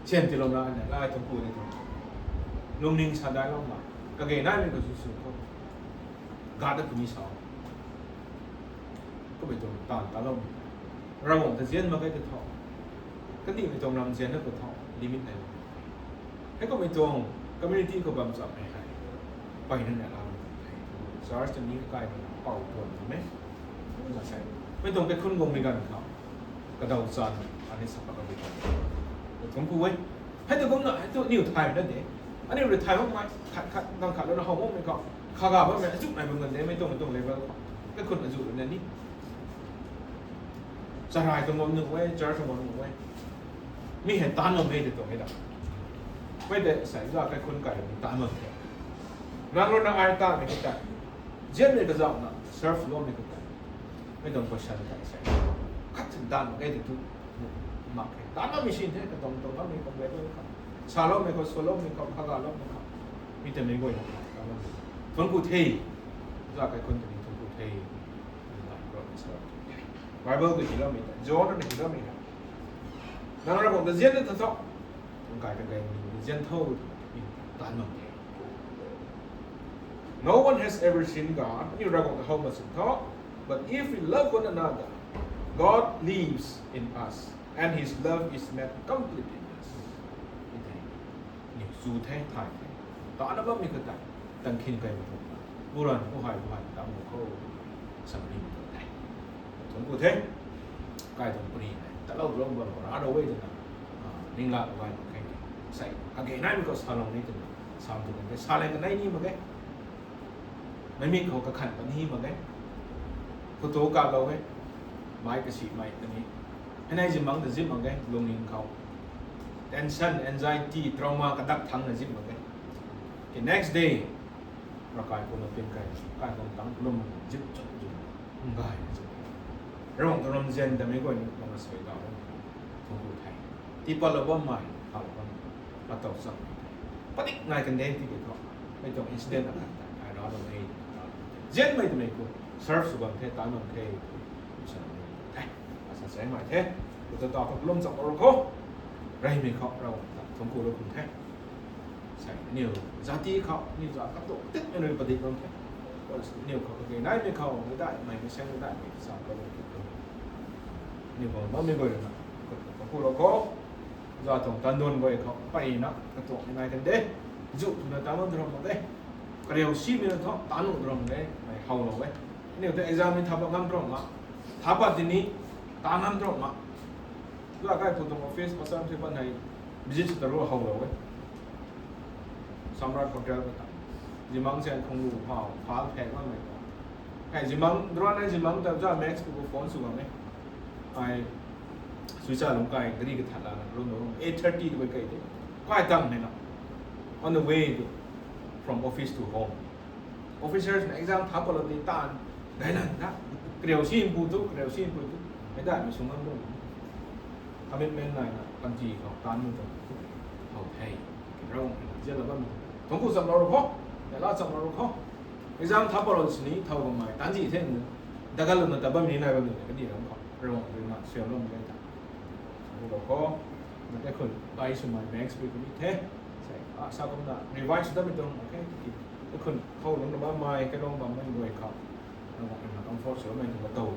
Syan tilou na, na, la tuang ku de tu. Lungning sa dai lou ma. Kage naimei khou sw sw khou. Ga da puni sa. Kummei tuang taanv ta lou. Ravguangc ta zian mak ge ta tho. Kandihmei tuang ramzian na khou tho. Limit nai. Hei kummei tuang community khou bam cham hei hei. Peyna nai la. Church ta ni kai na pau tuan na me. Mei tuang kaikhun guangmei ganv khou. Kadaw chan, ani sa pat lou di kan. Thungc ku e. Hei tu kumna, hei tu niw thay na de. Aniu rui thay makmei, khat khat, ganv khat lou na how makmei khou. Kha ga bammei, azuh nai bam gan de, mei tuang, mei tuang level khou. Kaikhun azuh rui na ni. Charai tuang bam nuh e, church tuang bam nuh e. Mi hei taanv bam e de tuang e da. Mei de, sai za kaikhun kai ni taanv bam the. Nang rui na ai taanv mei khou tei. Zianmei kazauhna, serve loumei khou tei. Mei tuang question tei sai. Khat sin taanv mak e de tu. Mak khe. Taanv bammei sin the, katuang tuang bammei khou level khou. Saloumei khou, swloumei khou, khagaloumei khou. Mi ta mei guayna taanv bam. Thungc ku the. Za kaikhun ta ni thungc ku the. Bible khou hiloumei ta. John na hiloumei ta. Nang Ravguangc ta zian na tha tho. Nang kai ta gay ni zian tho. Taanv bam the. No one has ever seen God. Aniu Ravguangc ta how mak sw tho. But if we love one another, God lives in us, and his love is made complete in us. Ni chu the, thay the. Taanv bammei khou tei, tang khin kai mei khou. Buran, bu hai, bu hai, tang mu khou. Samei mei khou tei. Thungc ku the. Kai tuang puni hei. Talou lou bam ra lou e twna. Ah, ning la lou e mak khe. Sai, kage naimei khou salou ni twna. Sam tu kan the. Sa leng kanei ni mak ge. Mei mi khou kakhan pat ni mak ge. Photo kalou e. Mai kasi mai ta ni. Hei nai zimang ta zim mak ge. Lungning khou. Tension, anxiety, trauma kadak thang na zim mak ge. Okay, next day. Rakai pu na pin kai. Kai pu tang lum zip chuk zip. Ngai na zip. Ravguangc tuang ramzian ta mei guay ni tuang na sui ta. Thungc ku the. Tii patlou bammei, patlou bammei. Patlou cham mei the. Padik ngai kan de tiki thu. Mei tuang incident akan ta. Ai ra lou e. Zianmei twmei khou. Serve sw bam the, taanv bam the. Sa the. Asa sai mai the. Ku ta ta khou lum cham ru khou. Reymei khou Ravguangc ta. Thungc ku lou kum the. Sai, aniu zati khou, aniu za katuang tit mei rui padik bam the. Aniu khou kage naimei khou, mei dai, mei mei seng mei dai, mei sa khou, aniu khou bammei guay rui na, kaku lou khou, za tuang taanv duan guay khou, peyna, katuang mei nai kan de, zu twna taanv duan ram mak de, kariu simei na thu, taanv duan ram de, mei how lou e. Aniu ta exam ni tha pat ngam ram ma, tha pat tini, taanv ngam ram ma. Za kai pu tuang office, pastor thui pat hei, visit sw ta ru how lou e. Samrat Hotel khou ta. Zimang sian khang lu phau, phal phek mak mei khou. Hei zimang, drone hei zimang ta za Max pu khou phone sw bam e. Ai, Suicha lungc kai, gari kathat lana, lum lou, eight thirty tu kai de. Kai tang hei na. On the way to, from office to home. Officers na exam tha patlou di taanv, gailan na. Kariu si pu tu, kariu si pu tu. Mei dai mei sung ngam lou. Commitment nai na, panty khou taanv mu tu. How the. Ravguangc na zianlou bam. Thungc ku cham lou ru khou. Nai la cham lou ru khou. Exam tha patlou sini, thau bammei. Taanv zi the nu. Dagal lou na ta bammei nai bam nu. Kandih ram khou. Ravguangc rui na, siam lou mei ta. Khou, na kaikhun bai swmei max pui kuni the. Sa, ah, sa kumna revise sw datmei tuang, okay, ki kaikhun khou lungc na bammei, kailung bammei guay khou, na, na comfort swmei tuang katow,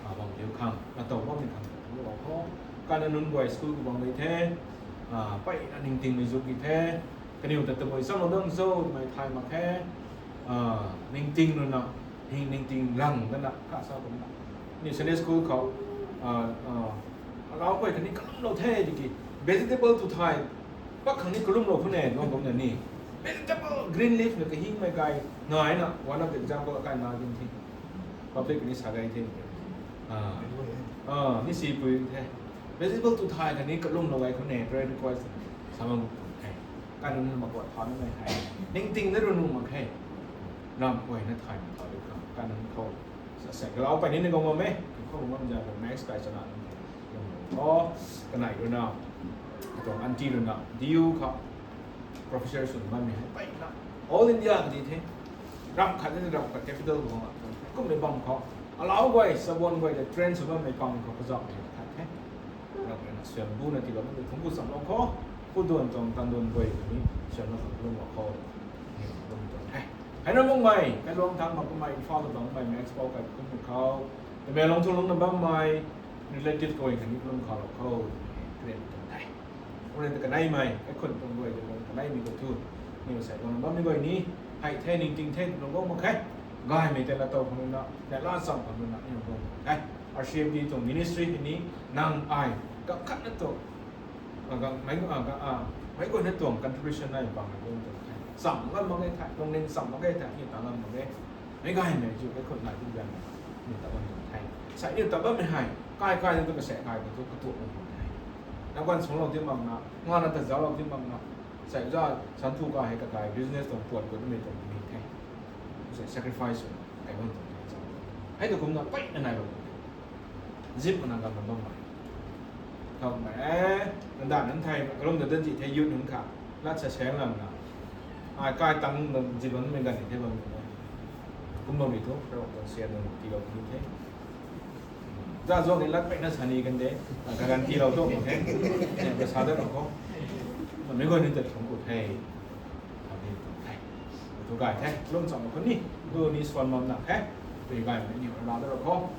ah, bam diu khang, katow bammei khang, tu lo khou. Kana nunc guay school khou bam dei the, ah, peyna ningtingmei zuk ki the. Kaniw ta tabui samlou dang cho, twmei thay mak khe. Ah, ningting nuna, hing ningting lang dana, kha sa kumna. Ni Sunday school khou, ah, ah, alau guay khatni kalumlou the tiki, vegetable tu thay, pak khang ni kalumlou khou ne, tuang kumna ni. Vegetable, green leaf na kahingmei kai, nai na, one of the example akai na gin thi. Public ni sa gai the. Ah, ah, ni si pui the. Vegetable tu thay khatni kalumlou gai khou ne, prayer request sa bam the. Kanunc mak guat tha na mei hei. Ningting na runu mak khe. Ram guay na thay mak tha di khang. Kanunc khou. Sa se, galau pey ni ni gong bam e. Khou bam za ko max kai chana nunc the. Oh, kanei runa. Katuang aunty runa. D U khou. Professor swn bammei hei peyna. All India ka di the. Ram khat ni ram khat capital khou bam. Kummei bam khou. Alau guay, sabon guay de train sw bammei pang khou kazauh ni khat the. Ram guay na swan bu na tiilou bammei thungc ku chamlou khou. Pu duan tuang tan duan guay khatni swan na khang lung khou. Ni lung tuang the. Hei na mungmei, kailung thang mak kummei, Imphal khou bam kummei, Max Pau kai kummei khou. Tamenglong thu lungc na bammei, relative guay khatni lung khou lou khou. Kren tuang the. Kumna ta kaneimei, kaikhun tuang guay de lung kaneimei khou thu. Ni masai lung na bammei guay ni, hei the ningting the, lung bam mak khe. Gaymei tei latow khang na, na la cham khang na, ni lung bam mak khe. R C F D tuang ministry ni, nang ai, gap khat na tuang, ah, gap, mei, ah, gap, ah, meic guayna tuang contribution nai pang na lung tuang the. Cham ngam mak ge the, lungning cham mak ge the, ni ta ngam mak ge. Meic gaymei chu kaikhun nai tu gan na, ni ta bam tuang the. Sai ni ta bammei hei, kai kai na tu kase kai khou thu katuak bam tuang the. Na guan swanglou ti makna, nga na ta zauclou ti makna, sai za, san thu kai hei kakai business tuang puan gut mei tuang ni the. Sai sacrifice kai bam tuang the. Hei tu kumna peyna nai bam tuang the. Zip mana gam bam bam mai. Thau mai, eh, nang dan nang thei, kalum da dan ji thei youth nunc kha. Lat sa seng lam na. Ai kai tang dan zip bam mei gan ni thei bam ni. Kum bam ni thu, rau tang sia nang tiilou ni thei. Za zuang ni lat peyna sa ni kan de, ka gan tiilou tu mak the. Ka sa da mak khou. Mei guay ni ta thung ku the. Thau ni tu the. Tu gay the, lung cham mak khou ni. Tu ni swan bam na the. Tu gay mei ni ra da rak khou.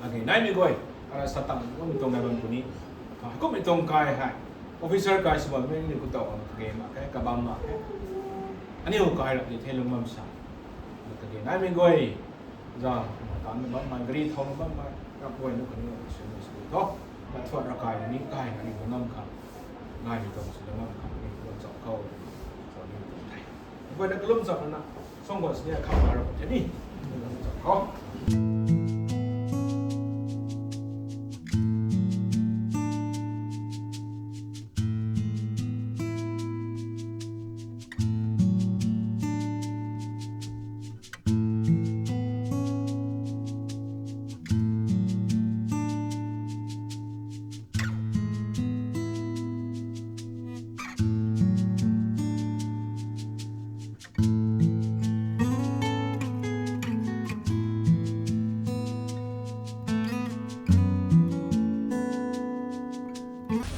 Age, naimei guay, ara sa tang kum tuang nai bam puni. Kum mei tuang kai hei. Officer kai sw bammei ni ku tau kage mak khe, kabam mak khe. Aniu kai rap di the lung bam sa. Kage naimei guay, za, tan na bammei, gari thau na bammei, rap guay na kani officer ni sw tho. Rat thuat rakai ni kai na ni lung bam kha. Naimei tuang sw lung bam kha ni lung cham khou. Khou ni tuang the. Guay na kalum cham na. Song guan sini a kham na rap the ni. Lung cham khou.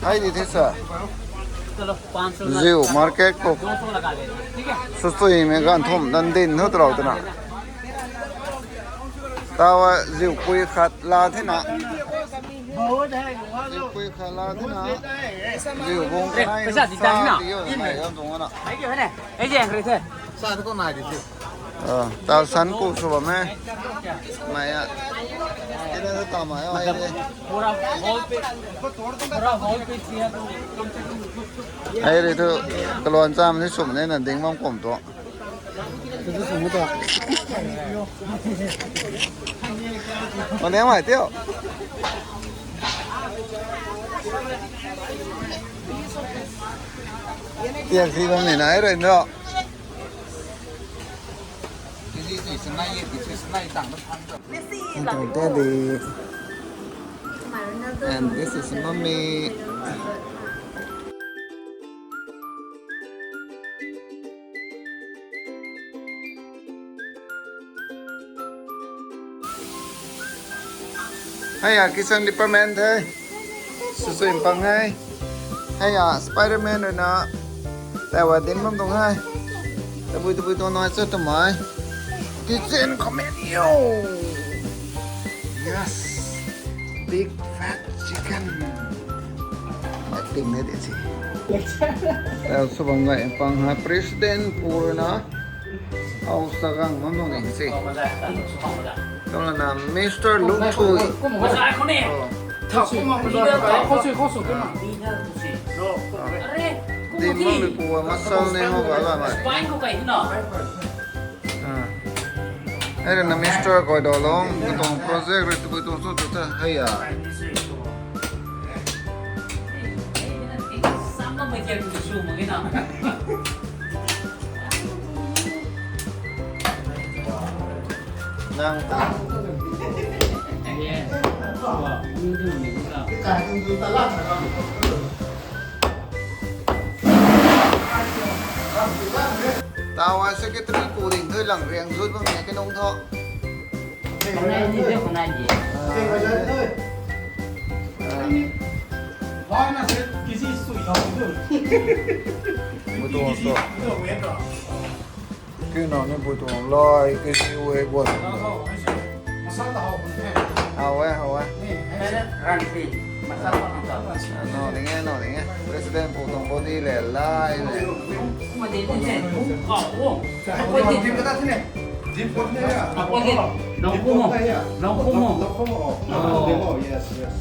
Hei di the sa. चलो, पाँच सौ। Ziu market khou. दो सौ लगा दे, ठीक है? Sw sui mei ganv thum dan din thu twlou twna. Taw ziu pui khat la the na. बहुत है, घुमा दो। Ziu pui khat la the na. Ziu bung अरे, kanei पैसा दिता है ना? Sa di yo, nai yo tuang na. है कि है ना? ऐसे हैं, ऐसे। Sa thu nai di the. Taw san ku sw bam e. Mei a. Kina thu ta mei a, hei de. पूरा हॉल पे, पूरा हॉल पे किया तो कम से कम। Hei ri thu, kaluan cham ni sum ne na ding bam kum tu. Sum tu. Wan ne mai tio. Tiak si bam ni nai rui ndo. Little Daddy. And this is Mommy. Hei a kitchen department the. Sui sui mpang hei. Hei a Spider-Man rui na. Taiwa din bam tuang hei. Tabui tabui tuang nai chu twmei. Kitchen commando. Yes. Big fat chicken. Acting na di si. Tau sw bam gay mpang hei president pu rui na. Au sa gang bam tuang ni si. Tau na Mister Lungthui. Oh. Din bam mi pu a muscle ne ho ga la mai. Ah. Hei rui na Mister Goidolong, katuang project rui tabui tuang sw tu ta hei a. Nang ta. Tau a secretary pu ding thui lang riang zut bam ni ke nung tho. Kanai ni de, kanai ni. Bai na se, kisi sui thau tu. Mutu so. Kina ni bu tuang lai, kisi we guan. Masala hau ne. Hau e, hau e. Ni, hai se. Ran si. Masala hau. No ding e, no ding e. President pu tuang body le lai le. Kuma de ni se. Kau wo. Dim kata thine. Dim pot ne ya. Apo de. Long kumo. Long kumo. Long kumo. Oh. Yes, yes.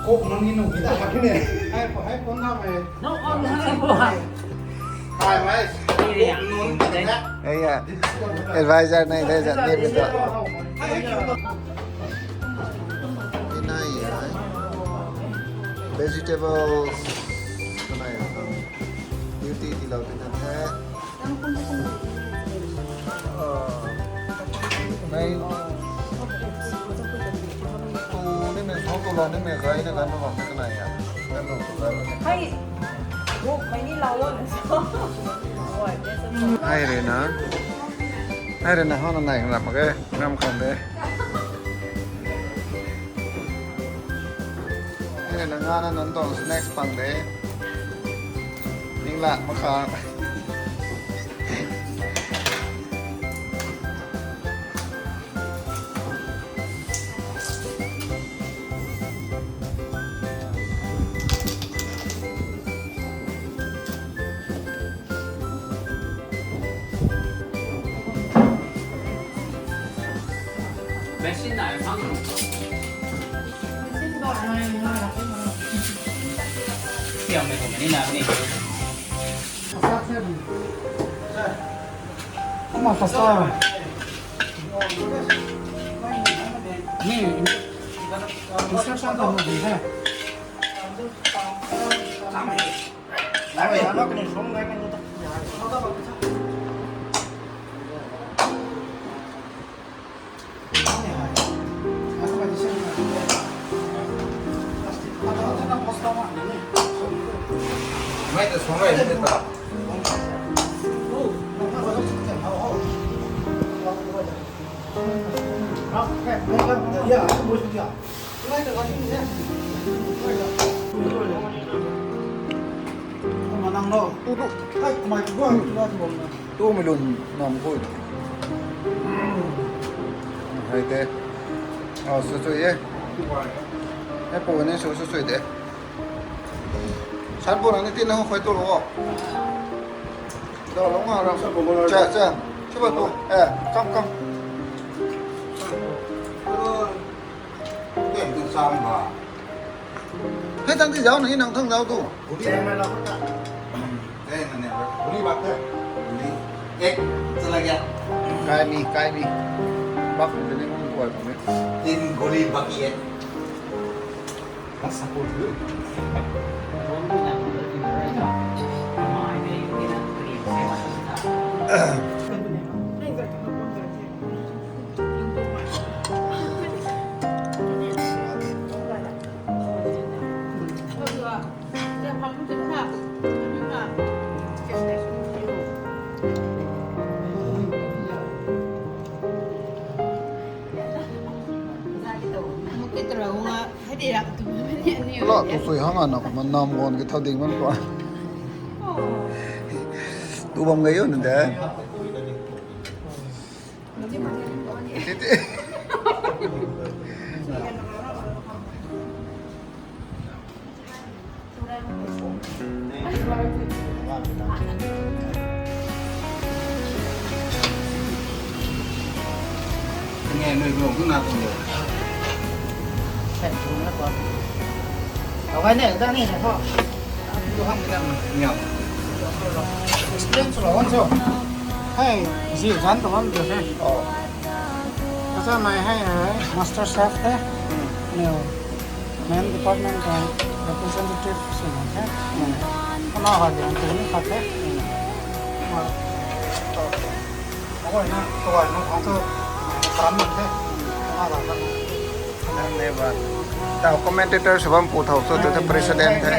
Kok nang ni nung kita hak ne. Hai ko, hai ko na mai. No, on hai ko hai. Hi, guys. Hey, yeah. Advisor nahi, advisor nahi, advisor. Nai, vegetables. Nai, beauty tilou tina the. Nai. Tu ni me so tu la ni me gai na kan ma kan na ya. Kan tu la. Hai. Group mai ni lau lo na so. Hai rui na. Hai rui na hou na nai ram mak e. Ram kham de. Hai rui na nga na nan tuang snacks pang de. Ning la mak kha. Kuma pasta. Ni, instruction tu di hai. Tu mi lun nam khui. Hai te. Ah, sui sui e. Hai pu ni sui sui sui de. San pu na ni tin na khui tu lo. Dau lo nga ram. Cha cha. Chuba tu. Eh, kam kam. Ken tu sam ba. Hei tang ti zau na hi nang thang zau tu. Guli. Chen mai lau ta. Ken na ne. Guli bak the. Guli. Ek. Chala gaya. Kai mi, kai mi. Bak mi tene kung kuai kung mi. Tin guli baki ek. Ka support lu. Lo tu sui hang ana ko manam gon ki thau ding man ko. Tu bam gei yo na de. Titi. Explain sw lou wan cho. Hei, zi zan tu wan tu he. Oh. Asa mai hei, hei, master chef the. Hmm. Niu, main department ka representative sw wan the. Hmm. Kana ha liang tu ni khat the. Hmm. Ma, oh. Ako na, tu wan na, ang tu, karam man the. Kana ha liang. Nang ne ba. Tau commentator sw bam pu thau sw tu the president the.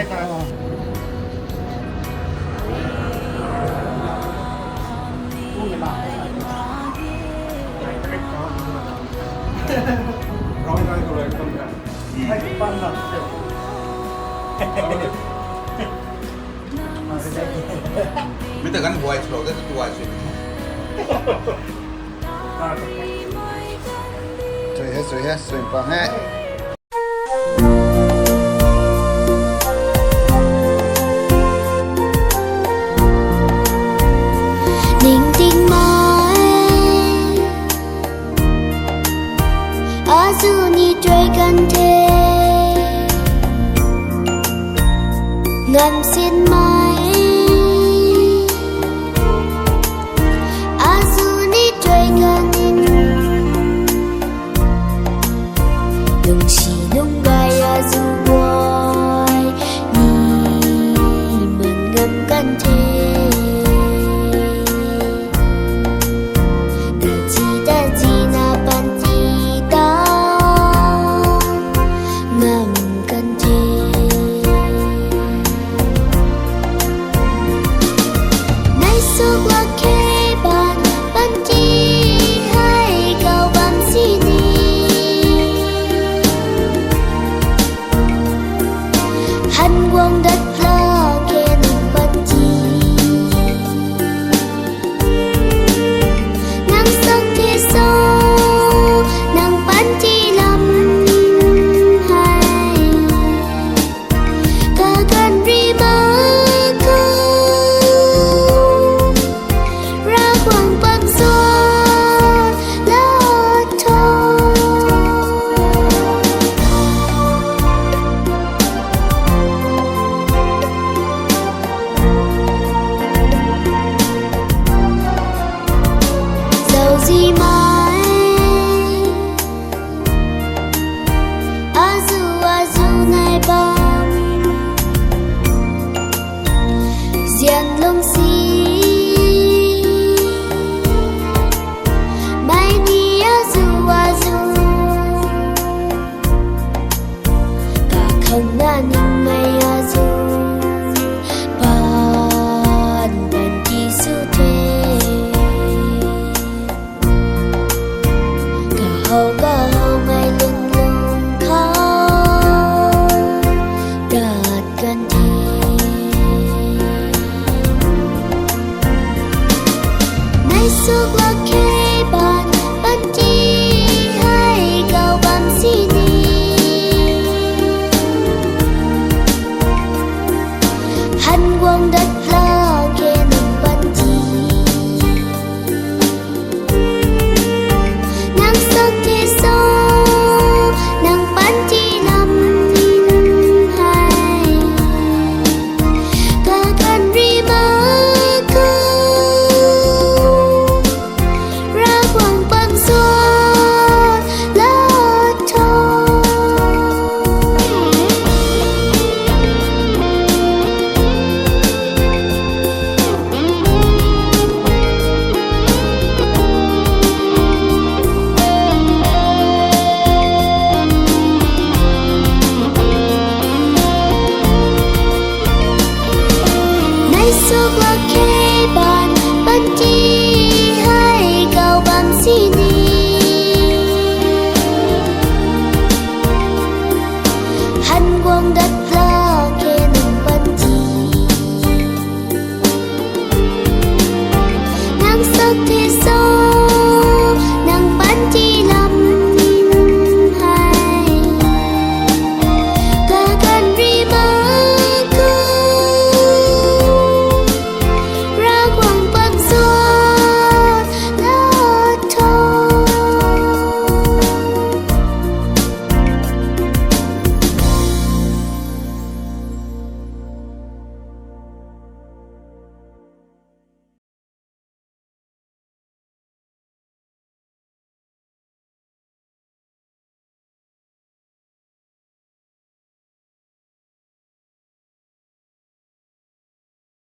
Mi ta kan buai sw lou de, tu buai sw. Sui he, sui he, sui pang he. Ning ting mai, azu ni tuai kan the. Ngam sin mai, azu ni tuai kan. Lungsi lungc gay azu guay ni man ngam kan the. Kachi ta chi na panty ta ngam kan the. Nai suk lak khe ban, panty hei kau bam sini. Han guang dat lak khe nang panty. Nang sak the so, nang panty lam hei. Kaganv ri ma khou, Ravguangc pam sua la tho. Zauzi mai, azu azu nai bam, zian lungsi mai ni azu azu. Kakhang na ning mai azu, pan pan ki su the. Kahou ka